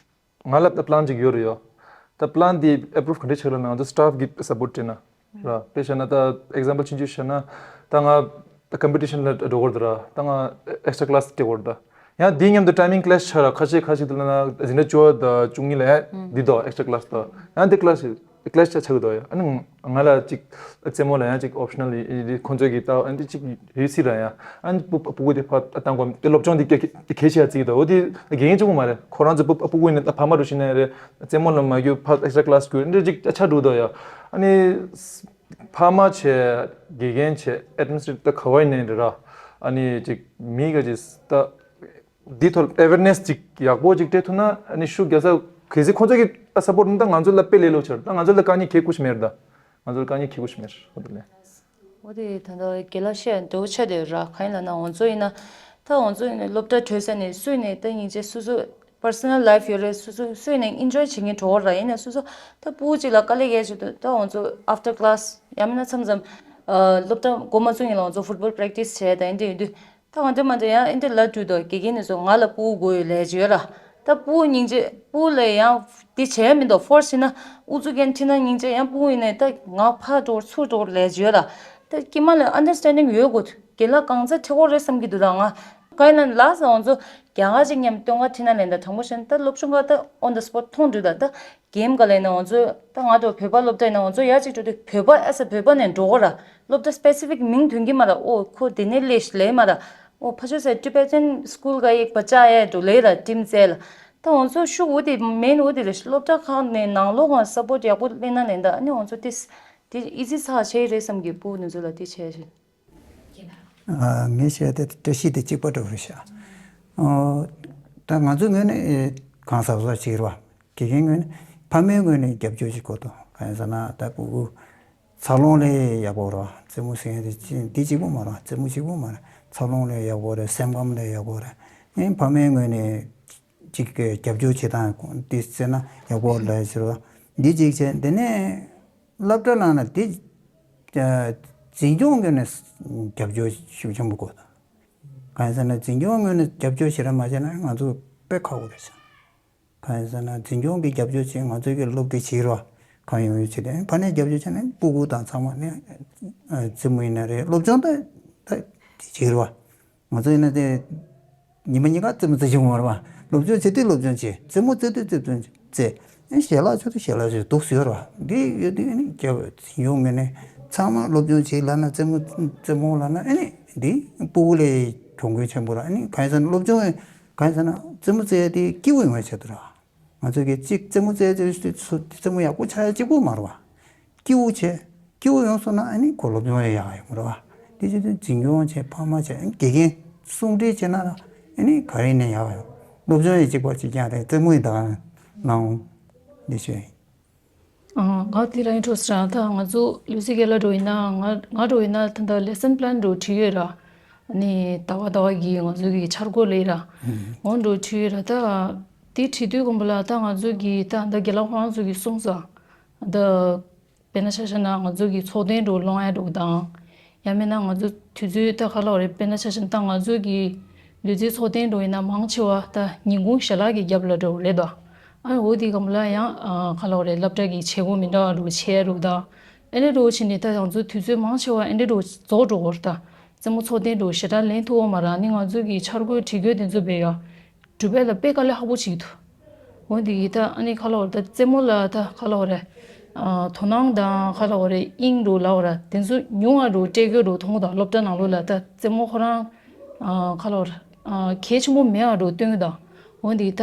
ང་ལ་ད་པི་ལན་ཅིག་ཡོད་རེད་ཡ། ད་པི་ལན་དེ་ཨེ་པུ་རུབ་ག་འདྲས་ཆགས་ལབ་ན་ང་ཚོ་སི་ཊཕ་གི་སབ་པོར་ཊི་བྱས་ན་ར། དཔེ་བཤད་ན་ད་ཨེག་ཛམ་པལ་ཆུང་ཆུང་བཤད་ན་ད་ང་ཀམ་པི་ཊི་ཤན་ལ་འགྲོ་དགོས་རེད་ད་ར། ད་ང་ཨེག་སི་ཊྲ་ཀི་ལ་སི་སྐྱེལ་དགོས་རེད་ད། ཡང་དེའི་མཉམ་དུ་ཊའི་མིང་ཀི་ལེ་ཤི་ཆགས་ར། ཁ་ཤས་ཁ་ཤས་དེ་ལ་ན་འཛིན་གྲྭ་བཅུ་པ་དང་བཅུ་གཉིས་ལ་ཡང་འདི་དང་ཨེག་སི་ཊྲ་ཀི་ལ་སི་དང་ཡང་དེ་ཀི་ལ་སི་ ཀླད་ཆ་ཆགས་འདུག་ཡ། ཨ་ནི་ང་ལ་ཅིག་རྩེད་མོ་ལ་ཡང་ཅིག་ཨོབ་ཤ་ནལ་ཁོང་ཚོས་ཀྱི་ལྟ་ཨ་ནི་ཅིག་ཡོད་སྲིད་ལ་ཡ། ཨ་ནི་སྤུ་སྤུ་གུ་དེ་ཕར་བཏང་དགོས་དེ་སློབ་སྦྱོང་དེ་གལ་གལ་ཆེ་ཡ་བརྩིས་འདུག་འོ་དེ་དགེ་རྒན་གཅིག་པུ་མ་རེད། ཁོ་རང་ཚོ་སྤུ་སྤུ་གུ་ཡིན་ན་ཕ་མ་རུ་ཕྱིན་ནའི་རེད། རྩེད་མོ་ལ་མ་རྒྱུག་ཕར་ཨེག་སི་ཊ་ཀ་ལ་སི་དགོས་འདི་ཅིག་ཆགས་འགྲོ་འདུག་ཡ། ཨ་ནི་ཕ་མ་བྱས་དགེ་རྒན་བྱས་ཨེཌ་མི་ནི་སི་ཊྲེ་ཊར་ག་བ་ཡིན་ནའི་རེད་ར། ཨ་ནི་ཅིག་མི་ག་ཅིག་ད། འདི་ཐོག་ཨེ་ཝེར་ནེ་སི་ཅིག་ཡག་པོ་ཅིག་སྤྲད་ཐུབ་ན་ཨ་ནི་ཤུགས་རྒྱག་ས། གལ་སྲིད་ཁོང་ཚོ་གི་ཨ་སཔོར་ཊི་ནི་ད་ང་ཚོ་ལ་དཔེ་ལས་སླ་ཆགས། ད་ང་ཚོ་ལ་དཀའ་ངལ་འཁྱེར་དགོས་ཤིག་མེད་རེད། ད་ང་ཚོ་ལ་དཀའ་ངལ་འཁྱེར་དགོས་ཤིག་མེད་རེད། ཧོ་དེ་ལས། འོ་དེ་ད་ལྟ་རྒན་ལགས་བཤད་འདོད་ཆགས་དེ་ར། གང་ཡིན་ལབ་ན་ང་ཚོ་ཡིན་ན་ད་ང་ཚོ་ཡིན་ན་སློབ་གྲྭ་གྲོལ་ས་ནས་སུ་ཡིན་ནའི་ད་སྙིང་རྗེ། སོ་སོ་པར་སོ་ནལ་ལའིཕ་ཡོད་རེད། སོ་སོ་སུ་ཡིན་ནའི་ཨིན་ཇོའི་བྱེད་མཁན་འགྲོ་བ་ར། ཡིན་ན་སོ་སོ་ད་སྤུ་གུ་གཅིག་ལ་དཀའ་ལས་རྒྱག་ཆེད་དུ་ད་ང་ཚོ་ཨབ་ཊར་ཀ་ལ་སི་ཡང་མིན་ན་མཚམས་མཚམས་ཨ་སློབ་གྲྭ་འགོ་མ་ཚུགས་སྔོན་ལ་ང་ཚོ་ཕུཊ་བོལ་པེ་རེག་ཊི་སི་བྱས་ད་ཡིན་དུས་ཡིན་དུས། ད་ང་ཚོ་མ་ཚོ་ཡང་ཨེ་འདྲ་ལབ་དུས་དོ་དགེ་རྒན་ནས་ཚོ་ང་ལ་སྤུ་གུ་དགོས་ཡོད་ལས་བྱོས་ར། ད་སྤུ་གུ་སྙིང་རྗེ། སྤུ་གུ་ལ་ཡང་འདི་བྱས་མི་འདུག་ཕོར་སི་བྱས་ན་ཨུ་ཚུགས་མཁན་ཁྲིད་ན་སྙིང་རྗེ། ཡང་སྤུ་གུ་ཡིན་ནའི་ད་ང་ཕར་འགྲོ་ཚུར་འགྲོ་ལས་བྱོས་ར། ད་དཀྱིལ་མ་ལ་ཨན་ཌར་སི་ཊེན་ཌིང་ཡོད་དགོས། རྒན་ལགས་གང་ཚ་ཁྲིད་དགོས་རེད་བསམ་གྱི་འདུག་ད་ང་ག་ཡིན་ན་ལ་ས་ང་ཚོ་རྒྱ་གར་ཅིག་མཉམ་སྟོན་ཁ་ཁྲིད་ན་ལན་ད་དྲང་པོ་བཤད་ན་ད་སློབ་སྦྱོང་ཁ་ད་ཨོན་ད་སི་པོཊ་མཐོང་འགྲོ་ད་ད། གེམ་ག་ལས་ན་ང་ཚོས་ད་ང་ཚོ་བོད་པ་སློབ་གྲྭ་ཡིན་ན་ང་ཚོ་ཡར་ཅིག་འགྲོ་དུས་བོད་པ་ཨེ་ས་བོད་པ་ནས་འགྲོ་གོ་ར། སློབ་གྲྭ་སི་པེ་སི་ཕིག་མིང་ཐོན་གྱི་མ་ར། ཨོ་ཁོ་དེ་ནས་ལས་ལས་མ་ར། ཨོ་ཕ་ཆོས་སའི་ཊི་བེ་ཊན་སི་ཀུལ་ག་ཡིག་པ་ཅག་ཡས་འགྲོ་ལས་ར་ཊིམ་རྩལ་ལ། ད་ང་ཚོ་ཤུགས་འོ་དེ་མེན་འོ་དེ་རེད། སློབ་གྲྭ་ཁག་ནས་ནང་ལོགས་ང་སཔོར་ཊི་ཡག་པོ་ལེན་ན་ལེན་ད་ཨ་ནི་ང་ཚོ་དེ་དེ་ཨི་ཛི་ཚགས་ཆེ་རེད་བསམ་གྱི་སྤུ་གུ་ནི་ཚོ་ལ་དེ་བྱས་ཤིང་། ཨ། ངས་བཤད་དེ་བཀྲ་ཤིས་དེ་གཅིག་པ་འདྲ་བོ་རེད་ཤག་ཨོ། ད་ང་ཚོའི་ངོས་ནས་གང་ཟག་སོ་ཞིག་རེད་བ། དགེ་རྒན་ངོས་ནས་ཕ་མའི་ངོས་ནས་རྒྱབ་སྐྱོར་ཞིག་དགོས་འདུག་གང་ཡིན་ཟེར་ན་ད་སྤུ་གུ་འཚར་ལོངས་ལས་ཡག་པོ་རེད་བ། རྩེད་མོ་ཟེར་མཁན་དེ་ཅི་འདི་གཅིག་པོ་མ་རེད་བ། རྩེད་མོ་གཅིག་པོ་མ་རེད། འཚར་ལོངས་ལས་ཡག་པོ་རེད། སེམས་ཁམས་ལས་ཡག་པོ་རེད། ཨེ་ཕ་མའི་ངོས་ནས་ཅིག་རྒྱབ་སྐྱོར་བྱེད་སྟངས་འདི་བརྩིས་ན་ཡག་པོ་རེད་ཟེར་བ། འདི་གཅིག་བྱས། འདི་ནས་སློབ་གྲྭ་ནང་ན་དེ་འཛིན་སྐྱོང་ངོས་ནས་རྒྱབ་སྐྱོར་ཤུགས་ཆེན་པོ་དགོས། གང་ཡིན་ཟེར་ན་འཛིན་སྐྱོང་ངོས་ནས་རྒྱབ་སྐྱོར་ཞེ་དྲག་མ་བྱས་ན་ང་ཚོ་དཔེ་ཁག་པོ་རེད་ཤག་གང་ཡིན་ཟེར་ན་འཛིན་སྐྱོང་གི་རྒྱབ་སྐྱོར་བྱས། ང་ཚོ་གི་སློབ་གྲྭ་བྱེད་རོགས་གང་ཡོང་ཡོད་བྱས་ཏེ་ཕ་ནས་རྒྱབ་སྐྱོར་བྱས་ན་སྤུ་གུ་དང་ཚང་མ་ནས་རྩེད་མོ་ཡིན་ན་རེད། སློབ་སྦྱོང་ད་ད་བྱེད་རོགས། ང་ཚོ་ཡིན་ན་དེ་ཉི་མ་གཉིས་ཀ་རྩེད་མོ་རྩེ་ཆོག་མ་རེད་བ། སློབ་སྦྱོང་བྱེད་དུས་སློབ་སྦྱོང་བྱེད། རྩེད་མོ་རྩེ་དུས་རྩེད་མོ་རྩེ། ཨེ་ཞལ་ལག་མཆོད་དུས་ཞལ་ལག་མཆོད། འདུག་ཟེར་བ་འདི་ཡོད་དུས་ཨ་ནི་རྒྱབ་ཡོང་ངེས་ནས་ཚང་མ་སློབ་སྦྱོང་བྱེད་ལབ་ན། རྩེད་མོ་རྩེད་མོ་ལབ་ན་ཨ་ནི་འདི་སྤུ་གུ་ལ་གྱོང་གུན་ཆེན་པོ་ར། ཨ་ནི་གང་ཡིན་ཟེར་ན་སློབ་སྦྱོང་གང་ཡིན་ཟེར་ན་རྩེད་མོ་རྩེ་དེ་སྐྱིད་པོ་ཡོང་བའི་ཆེད་དུ་ར། ང་ཚོ་གི་གཅིག་རྩེད་མོ་རྩེ་རྩེ་རྩེད་མོ་ཡག་པོ་ཆགས་ཡ་གཅིག་པོ་མ་རེད་བ། སྐྱིད་པོ་བྱས། སྐྱིད་པོ་ཡོང་སོང་ན་ཨ་ནི་ཁོ་སློབ་སྦྱོང་ཡང་ཡག་ཡོང་རེད་བ། དེ་བྱེད་དུས་འཛིན་སྐྱོང་བྱས། ཕ་མ་བྱས། ཨ་ནི་དགེ་རྒན་ཟུང་འབྲེལ་བྱས་ན་ར་ཨ་ནི་ག་རེ་ནས་ཡག་ཡོང་། སློབ་སྦྱོང་ཡང་གཅིག་པ་གཅིག་རྐྱང་རེད། རྩེད་མོ་ཡང་ད་ག་ནང་འདི་བྱས། ཨ། ང་དེ་ལ་ཡིན་འགྲོ་ཟེར་ན་ད་ང་ཚོ་ལུས་རྩལ་དགེ་ལགས་འགྲོ་ཡིན་ན་ང་ང་འགྲོ་ཡིན་ན་ད་ལྟ་ལེ་སན་པི་ལན་འགྲོ་བྲིས་ཡོད་ར། ཨ་ནི་ཟླ་བ་ཟླ་བ་གི་ང་ཚོ་གི་འཆར་སྒོ་ལས་ར། འོ་འགྲོ་བྲིས་ཡོད་ར། ད་དེ་བྲིས་དུས་གོང་པོ་ལ་ད་ང་ཚོ་གི་ད་ད་དགེ་ལགས་ཁོ་རང་ཚོ་གི་གསུངས་ས། ད་དཔེར་ན་ཆ་བཞག་ན་ང་ཚོ་གི་ཚོགས་ཐེངས་འགྲོ་སློང་ཡ་འགྲོ་དང་། ཡང་མིན་ན་ང་ཚོ་དུས་ཚོད་ད་ག་ལབ་རེད། དཔེར་ན་ཆ་བཞག་ན་ད་ང་ཚོ་གི་ལུས་རྩལ་ཚོགས་ཐེངས་འགྲོ་ཡིན་ན་མང་ཆེ་བ་ད་ཉིན་གུང་ཞལ་ལག་གི་རྒྱབ་ལ་འགྲོ་རེད་དོ། ཨ་འོ་དེ་གམ་ལ་ཡང་ཨ་ག་ལབ་རེད། སློབ་གྲྭ་གི་བྱེད་སྒོ་མི་འདྲ་བ་འགྲོ་བྱེད་ཡ་འགྲོ་དང་། ཨེ་འདྲ་འགྲོ་བྱེད་ནི་ད་ང་ཚོ་དུས་ཚོད་མང་ཆེ་བ་ཨེ་འདྲ་འགྲོ་རྫོགས་འགྲོ་གོ་རེད་ད། རྩེད་མོ་ཚོགས་ཐེངས་འགྲོ་ཞེ་དྲག་ལེན་ཐུབ་པ་མ་རེད། ཨ་ནི་ང་ཚོ་གི་འཆར་སྒོའི་སྒྲིག་གོས་དེ་ཚོ་བས་ཡ། སྒྲུབ་པ་ལ་དཔེ་དཀའ་ལས་ཁག་པོ་ཅིག་འདུག་འོ་འདི་གི་ད་ཨ་ནི་ག་ལབ་རེད། ད་རྩེད་མོ་ལ་ད་ག་ལབ་རེད། ཨ་དོ་སྣང་དང་ག་ལབ་རེད། དབྱིངས་འགྲོ་ལབ་རེད། དེ་ཚོ་ཉུང་ང་འགྲོ་སྤྲད་རྒྱུ་འགྲོ་མཐོང་དང་། སློབ་གྲྭ་ནང་ལོགས་ལ་ད་རྩེད་མོ་ཁོ་རང་ཨ་ག་ལབ་རེད། ཨ་གལ་ཆེན་པོ་མེད་པ་འགྲོ་སྟོན་གྱི་དང་། འོ་འདི་གི་ད་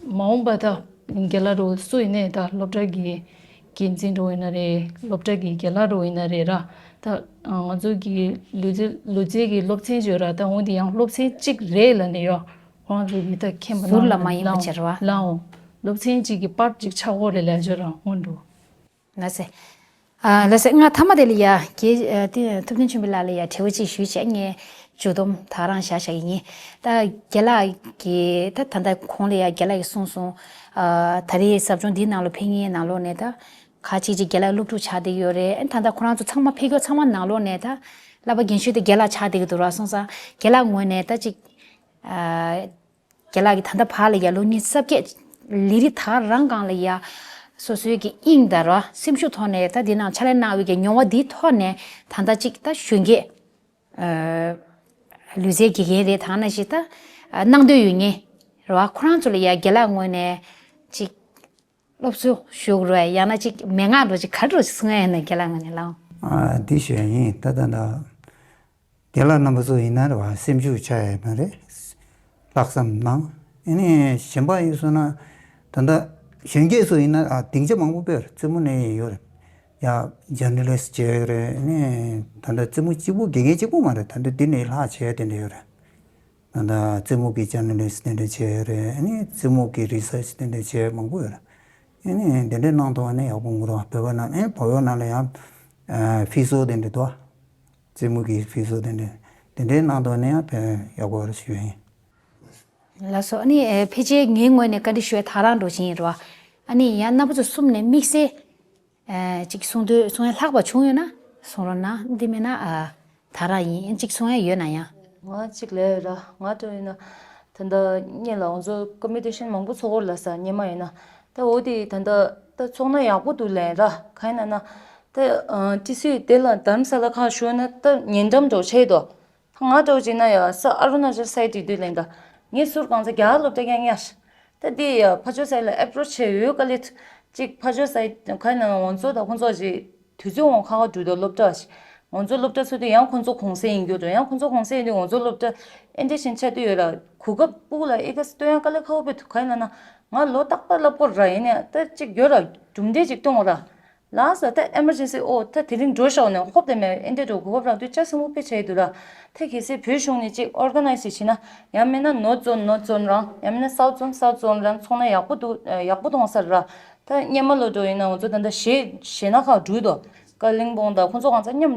མ་འོངས་པ་ད་རྒན་ལགས་འགྲོ་སུ་ཡིན་ནའི་ད་སློབ་གྲྭ་གི་འགན་འཛིན་འགྲོ་ཡིན་ན་རེད། སློབ་གྲྭ་གི་རྒན་ལགས་འགྲོ་ཡིན་ན་རེད་ར། ད་ང་ཚོ་གི་ལུས་རྩལ་ལུས་རྩལ་གྱི་སློབ་ཚན་བརྗོད་ར། ད་འོ་འདི་ཡང་སློབ་ཚན་གཅིག་རེད་ལབ་ནས་ཡོད། ཁོང་ཚོ་གིས་ད་མཁྱེན་པ་ཟུར་ལ་མ་ཡིན་པ་ལའང་བྱེད་ར་བ། ལའང་སློབ་ཚན་གཅིག་གི་པར་གཅིག་ཆགས་ཡོད་རེད་ལབ་བརྗོད་རང་ཧོན་འགྲོ། ལགས་སེ། ཨ་ལགས་སེ། ང་མཐའ་མ་དེ་ལ་ཡ་རྒན་ཨ་དེ་ཐུབ་བསྟན་ཆོས་འཕེལ་ལགས་ལ་ཡ་དྲི་བ་གཅིག་ཞུས་བྱས་ངས་མཇུག་སྡོམ་ད་རང་བཞག་བཞག་གི་ཡིན། ད་རྒན་ལགས་ཀྱིས་ད་ད་ལྟ་གོང་ལ་ཡ་རྒན་ལགས་ཀྱིས་གསུངས་སོང་། ཨ་ད་རེས་ཟབ་སྦྱོང་འདིའི་ནང་ལ་ཕེབས་མཁན་ནང་ལོགས་ནས་ད་ཁ་ཅིག་ཅིག་རྒན་ལགས་སློབ་ཕྲུག་ཆགས་བསྡད་ཡོད་རེད། ཨ་ད་ལྟ་ཁོ་རང་ཚོ་ཚང་མ་ཕེབས་མཁན་ཚང་མ་ནང་ལོགས་ནས་ད་བསླབ་པ་རྒན་ཤོས་དེ་རྒན་ལགས་ཆགས་བསྡད་ཀྱི་འདུག་ར། སོང་ཙང་རྒན་ལགས་ངོས་ནས་ད་ཅིག་ཨ། རྒན་ལགས་ཀྱིས་ད་ལྟ་བར་ལ་ཡ་ལོ་ཉི་ཤུ་རྩ་བརྒྱད་ལས་རིམ་ད་ག་རང་སྒང་ལ་ཡ་སོ་སོའི་གི་དབྱིངས་དང་ར་སེམས་ཤུགས་ཐོག་ནས་ད་འདི་ནང་ཕྱག་ལས་གནང་བའི་གི་མྱོང་བ་འདིའི་ཐོག་ནས་ད་ལྟ་ཅིག་ད་གཞོན་སྐྱེས་ཨ་ལུས་རྩལ་དགེ་རྒན་རེད། ད་ནང་བཞིན་ད་ཨ་གནང་འདོད་ཡོད་མཁན་རེད་བ། ཁོ་རང་ཚོ་ལ་ཡ་རྒན་ལགས་ངོས་ནས་ཅིག་ སློབ་གསོ་ཞུ་དགོས་རེད། ཡང་ན་ཅིག་མན་ངག་འདྲ་ཅིག་ག་རེ་འདྲ་ཅིག་གསུང་ཡ་ཡིན་ན་རྒན་ལགས་ངོས་ནས་ལགས། ཨ་འདི་ཞུ་ཡ་ཡིན། ད་ད་ད་རྒན་ལགས་རྣམ་པ་ཚོ་ཡིན་ན་རེད་བ། སེམས་ཤུགས་ཆག་ཡ་མ་རེད། ལྷག་བསམ་གནང་། ཨ་ནི་གཞན་པ་ཡིན་སོང་ན་ད་ལྟ་གཞོན་སྐྱེས་ཚོ་ཡིན་ན་ཨ་སྡིངས་ཆ་མང་པོ་དཔེར་རྩེད་མོ་ནས་ཡོད་རེད། ཡ་ཇར་ནལ་ལིསི་བྱས་ཡོད་རེད། ཨ་ནི་ད་ལྟ་རྩེད་མོ་གཅིག་པུ་དགེ་རྒན་གཅིག་པུ་མ་རེད། ད་ལྟ་འདི་ནས་ལྷག་བྱས་དེ་འདྲ་ཡོད་རེད། ད་ལྟ་རྩེད་མོ་གི་ཇར་ནལ་ལིསི་དེ་འདྲ་བྱས་ཡོད་རེད། ཨ་ནི་རྩེད་མོ་གི་རི་སར་ཆི་དེ་འདྲ་བྱས་མང་པོ་ཡོད་རེད། ཨ་ནི་དེ་འདྲ་གནང་ཐུབ་པ་ནི་ཡག་པོ་འདུག་ར། བོད་པ་ནང་ཨེ་བོད་པ་ནང་ལ་ཡང་ཨ་ཕི་སོ་དེ་འདྲ་འདུག་རྩེད་མོ་གི་ཕི་སོ་དེ་འདྲ་དེ་འདྲའི་ནང་དུ་ནས་ཡང་ཕན་ཡག་པོ་རེད་ཞུ་ཡ་ཡིན། ལགས་སོ། ཨ་ནི་ཨེ་ཕལ་ཆེར་ངའི་ངོས་ནས་བཀའ་འདྲི་ཞུ་ཡ་ད་རང་འགྲོ་བཞིན་ཡིན་རོ། ཨ་ནི་ཡང་རྣམ་པ་ཚོ་གསུམ་ནས་དམིགས་བསལ་ཨེ་ཅིག་གསུང་འདོད་གསུང་ཡ་ལྷག་པ་བྱུང་ཡོད་ན་གསུང་རོགས་གནང་། འདི་མིན་ན་ཨ་ད་རང་ཡིན། ཅིག་གསུང་ཡ་ཡོད་ན་ཡང་། ང་གཅིག་ལས་ཡོད་ར། ང་འགྲོ་ཡིན་ན་ད་ལྟ་སྔོན་ལ་ང་ཚོ་ཀོམ་པི་ཊི་ཤན་མང་པོ་ཚོགས་ཀྱི་ཡོད་རེད་ལ་ས། སྔོན་མ་ཡིན་ན་ད་འོ་དེ་ད་ལྟ་ད་ཚོགས་ན་ཡག་པོ་འདུག་ལབ་ར། གང་ཡིན་ན་ན་ད་ཨ་ཊི་སི་ཡུ་དེ་ལ་དྷ་རམ་ས་ལ་ཁག་ཞུགས་ན་ད་ཉེ་འགྲམ་འགྲོ་ཆེ་དོ། ང་འདྲ་བོ་བྱས་ན་ཡང་ས་ཨ་རུ་ན་ཅལ་སའི་ཊི་དུས་ལེན་ད། ངས་ཟུར་གང་ཚ་རྒྱ་སློབ་གྲྭ་ཀྱང་ཉར། ད་འདི་ཡང་ཕ་ཇོ་སའི་ལ་ཨེ་པྲོ་ཆི་བྱས་ཡོད་ག་ལེ། ཅིག་ཕ་ཇོ་སའི་ཁ་ན་ང་ཚོ་དང་ཁོང་ཚོ་ཅིག་དུས་ཚོད་འོང་ཁ་ཁ་འགྲུལ་དུ་སློབ་གྲྭ་ཞིག་ང་ཚོ་སློབ་གྲྭ་ཚོ་དུས་ཡང་ཁོང་ཚོ་གུང་སེང་ཡིན་རྒྱུ་འགྲོ། ཡང་ཁོང་ཚོ་གུང་སེང་ཡིན་དུས་ང་ཚོ་སློབ་གྲྭ་ཨེ་འདྲ་ཞིག་ཆགས་དུས་ཡོད་ལ། གོ་སྐབས་སྤུ་གུ་ལ་ཨི་ག་སྟོན་ཡང་དཀའ་ལས་ཁག་པོ་འདུག་ག་ཡིན་ལ་ན་ང་ལོ་རྟག་པར་སློབ་གོ་ར། ཡིན་ནས་ད་ཅིག་ཡོད་ར་གྲུབ་འབྲས་ཅིག་སྟོན་འོ་ར། ལགས་སོ། ད་ཨེ་མར་ཇེན་སི་ཨོ་ད་དེ་རིང་འགྲོ་ཤོག་ནས་ཧོབ་དེ་མེད་ཨེ་འདྲ་འགྲོ་གོ་སྐབས་རག་དུས་ཅག་སེམས་པོ་དཔེ་བྱས་འདུག་ར། ད་གལ་སྲིད་བོད་གཞུང་ནས་ཅིག་ཨོར་ག་ནའི་ཛི་བྱས་ན་ཡང་མིན་ན་ནོར་ཛོན་ནོར་ཛོན་རང་ཡང་མིན་ན་སའུ་ཛོན་སའུ་ཛོན་རང་ཚོགས་ན་ཡག་པོ་འདུག་ཡག་པོ་མཐོང་ས་ར། ད་སྔོན་མ་ལོ་འགྲོ་ཡིན་ན་ང་ཚོ་ད་ལྟ་གཞས་གཞས་སྣ་ཁག་འགྲུལ་དོ། ཀ་ལིང་པོང་དང་ཁོང་ཚོ་གང་ཚ་མཉམ།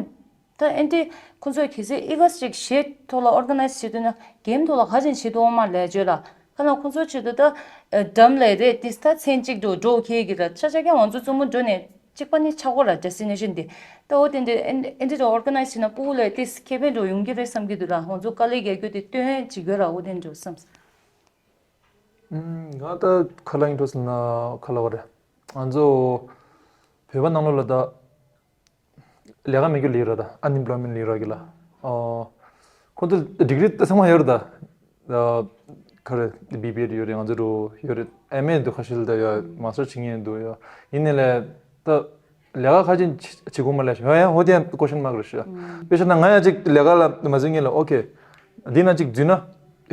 ད་ཨེ་འདྲ་ཁོང་ཚོས་གལ་སྲིད་ཨི་ག་ཅིག་གཞས་ཐོག་ལ་ཨོར་ག་ནའི་ཛི་བྱེད་འདུག་ན་གེམ་ཐོག་ལ་ག་ཅིག་བྱེད་འདུག་འོ་མ་ལས་བརྗོད་ལ། ཁ་ན་ཁོང་ཚོའི་ཆེད་དུ་ད་ཨ་ཌམ་ལས་རེད། ཏིས་ད་མཚན་གཅིག་འགྲོ་འགྲོ་ཁེལ་གི་ར། ཆ་ཆ་ཀྱང་ང་ཚོ་བཙུན་མོ་འགྲོ་ནས་གཅིག་པ་ནི་ཆགས་གོ་ར་ཌེ་སི་ཊི་ནེ་ཤན་དེ། ད་འོ་དེ་འདྲ་ཨེ་འདྲ་ཨོར་ག་ནའི་ཛི་བྱས་ན་སྤུ་གུ་ལས་ཏིས་ཁེ་ཕན་འགྲོ་ཡོང་གི་རེད་བསམ་གྱི་འདུག་ར། ང་ཚོ་དཀའ་ལས་རྒྱག་རྒྱུ་དེ་སྟོན་ཡས་བྱེད་དགོས་ར། འོ་དེ་འདྲ་བསམ། ང་ད་ཁ་ལ་ཡིན་འགྲོ་སོང་ན་ཁ་ལ་བ་རེད། ང་ཚོ་བོད་པ་ནང་ལོགས་ལ་ད། ལས་ཀ་མེད་རྒྱུ་ལས་ར་ད། ཨན་ཨེམ་པ་ལོའི་མེན་ཊི་ལས་ར་གི་ལ། ཨོ། ཁོང་ཚོ་ཌིག་རི་ད་ཚང་མ་ཡོད་ར་ད། ཨ་ག་རེ་བི་བི་ཨེ་ཡོད་རེད། ང་ཚོ་རུ་ཡོད་རེད། ཨེམ་ཨེ་འདུག་ཁ་ཤས་ལ་ད་ཡོད། མཱ་སི་ཊར་བྱེད་མཁན་འདུག་ཡོད། ཡིན་ནའི་ལས་ད་ལས་ཀ་ག་ཅིག་བྱེད་དགོས་མ་ལས་ཡོད་ཡང་ཧོ་དེ་ཡང་ཀོ་ཤན་མཱག་རེད་ཤག་དཔེ་བཞག་ན་ང་ཡང་ཅིག་ལས་ཀ་ལ་མ་འཛུལ་སྔོན་ལ་ཨོ་ཁེ། འདི་ན་ཅིག་འཛུལ་ན།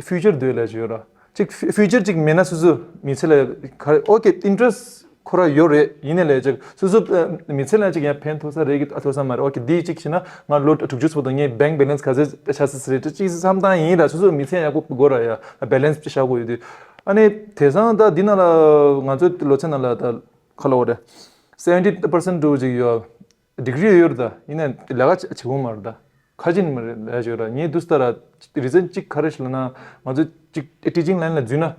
ཕིའུ་ཅར་འདོད་ལས་ཅིག་ཡོད་ར། ཅིག་ཕིའུ་ཅར་ཅིག་མེད་ན་སོ་སོ་མི་ཚེ་ལ་ག་རེ་ཨོ་ཀེ་ཨིན་ཊི་རེ་སི་ཊི་ཁོ་ར་ཡོད་རེད། ཡིན་ནའི་ལས་ཅིག་སོ་སོ་མི་ཚེ་ལ་ཅིག་ཡང་ཕན་ཐོགས་ས་རེད་གི་ཨ་ཐོགས་ས་མ་རེད། ཨོ་ཀེ་འདི་ཅིག་བྱས་ན་ང་ལོ་དྲུག་ཅུ་ཚོ་དང་ངའི་བེང་ཀི་བེ་ལེན་སི་ག་ཚོད་ཆགས་ས་རེད་ཅིག་བསམ་སྟངས་ཡིན་ར། སོ་སོ་མི་ཚེ་ཡག་པོ་དགོས་ར་ཡ་བེ་ལེན་སི་བྱ་དགོས་ཡོད་དུས། ཨ་ནི་དེང་སང་ད་འདི་ན་ལ་ང་ཚོའི་ལོ་ཚད་ན་ལ་ད་ཁ་ལོ་རེད། སེ་ཝེན་ཊི་པར་སེན་ཊི་འགྲོ་ཅིག་ཡོད། ཌིག་རི་ཡོད་རེད་ད། ཡིན་ནའི་ལས་ཀ་བྱེད་ཀྱི་ཡོད་མ་རེད་ད། ཁ་ཅིག་མ་རེད་ལས་བྱེད་ར། ངས་དུས་ལྟར་ར་རི་ཛན་གཅིག་ག་རེ་ཞིག་ལབ་ན་ང་ཚོ་གཅིག་ཊི་ཅིང་ལའིན་ལ་འཛུལ་ན་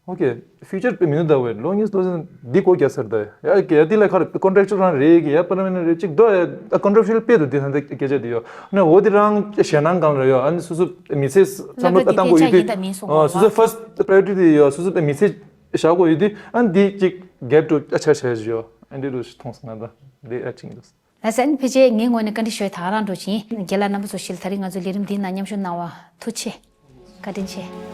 ཨོ་ཀེ་ཕིའུ་ཅར་དཔེ་མི་འདུག་ད། ཝེ་ལོ་ཉིས་ལོ་ཟིན་འདི་གོ་རྒྱག་ཟེར་ད། ཡ་ཀེ་ཡ་འདི་ལ་ཁར་ཀོན་ཊེག་ཅུ་ཨལ་རང་རེད་གི་ཡ་པར་མ་ནེན་ཊི་རེད་ཅིག་འདུག་ཡ་ཀོན་ཊེག་ཅུ་ཨལ་དཔེ་འདུག་འདི་ད་འདི་སྐད་ཆ་འདི་ཡོད་ན་འོ་འདི་རང་ཞེད་སྣང་གང་རེད་ཡོད། ཨ་ནི་སོ་སོ་མི་ཚེ་བསམ་བློ་བཏང་དགོས་ཡོད་དུས་སོ་སོ་ཕར་སི་ཊི་པ་ར་ཡོ་རི་ཊི་འདི་ཡོད། སོ་སོ་མི་ཚེ་བཞག་དགོས་ཡོད་དུས་ཨ་ནི་འདི་གཅིག་གེབ་ཏུ་ཨ་ཆ་བྱས་ཡོད། ཨ་འདི་རུ་མཐོང་སོང་ང་ད་འདི་ཨ་ཅིང་འདུག་ལགས་སོ། ཨ་ནི་ཕལ་ཆེར་ངའི་ངོས་ནས་བཀའ་འདྲི་ཞུ་ཡ་ད་ག་རང་འགྲོ་ཅིང་རྒན་ལགས་རྣམ་པ་ཚོ་ཞིག་ད་རིང་ང་ཚོའི་ལས་རིམ་འདིའི་ནང་མཉམ་ཞུགས་གནང་བ་ཐུགས་རྗེ་ཆེ། བཀའ་དྲིན་ཆེ།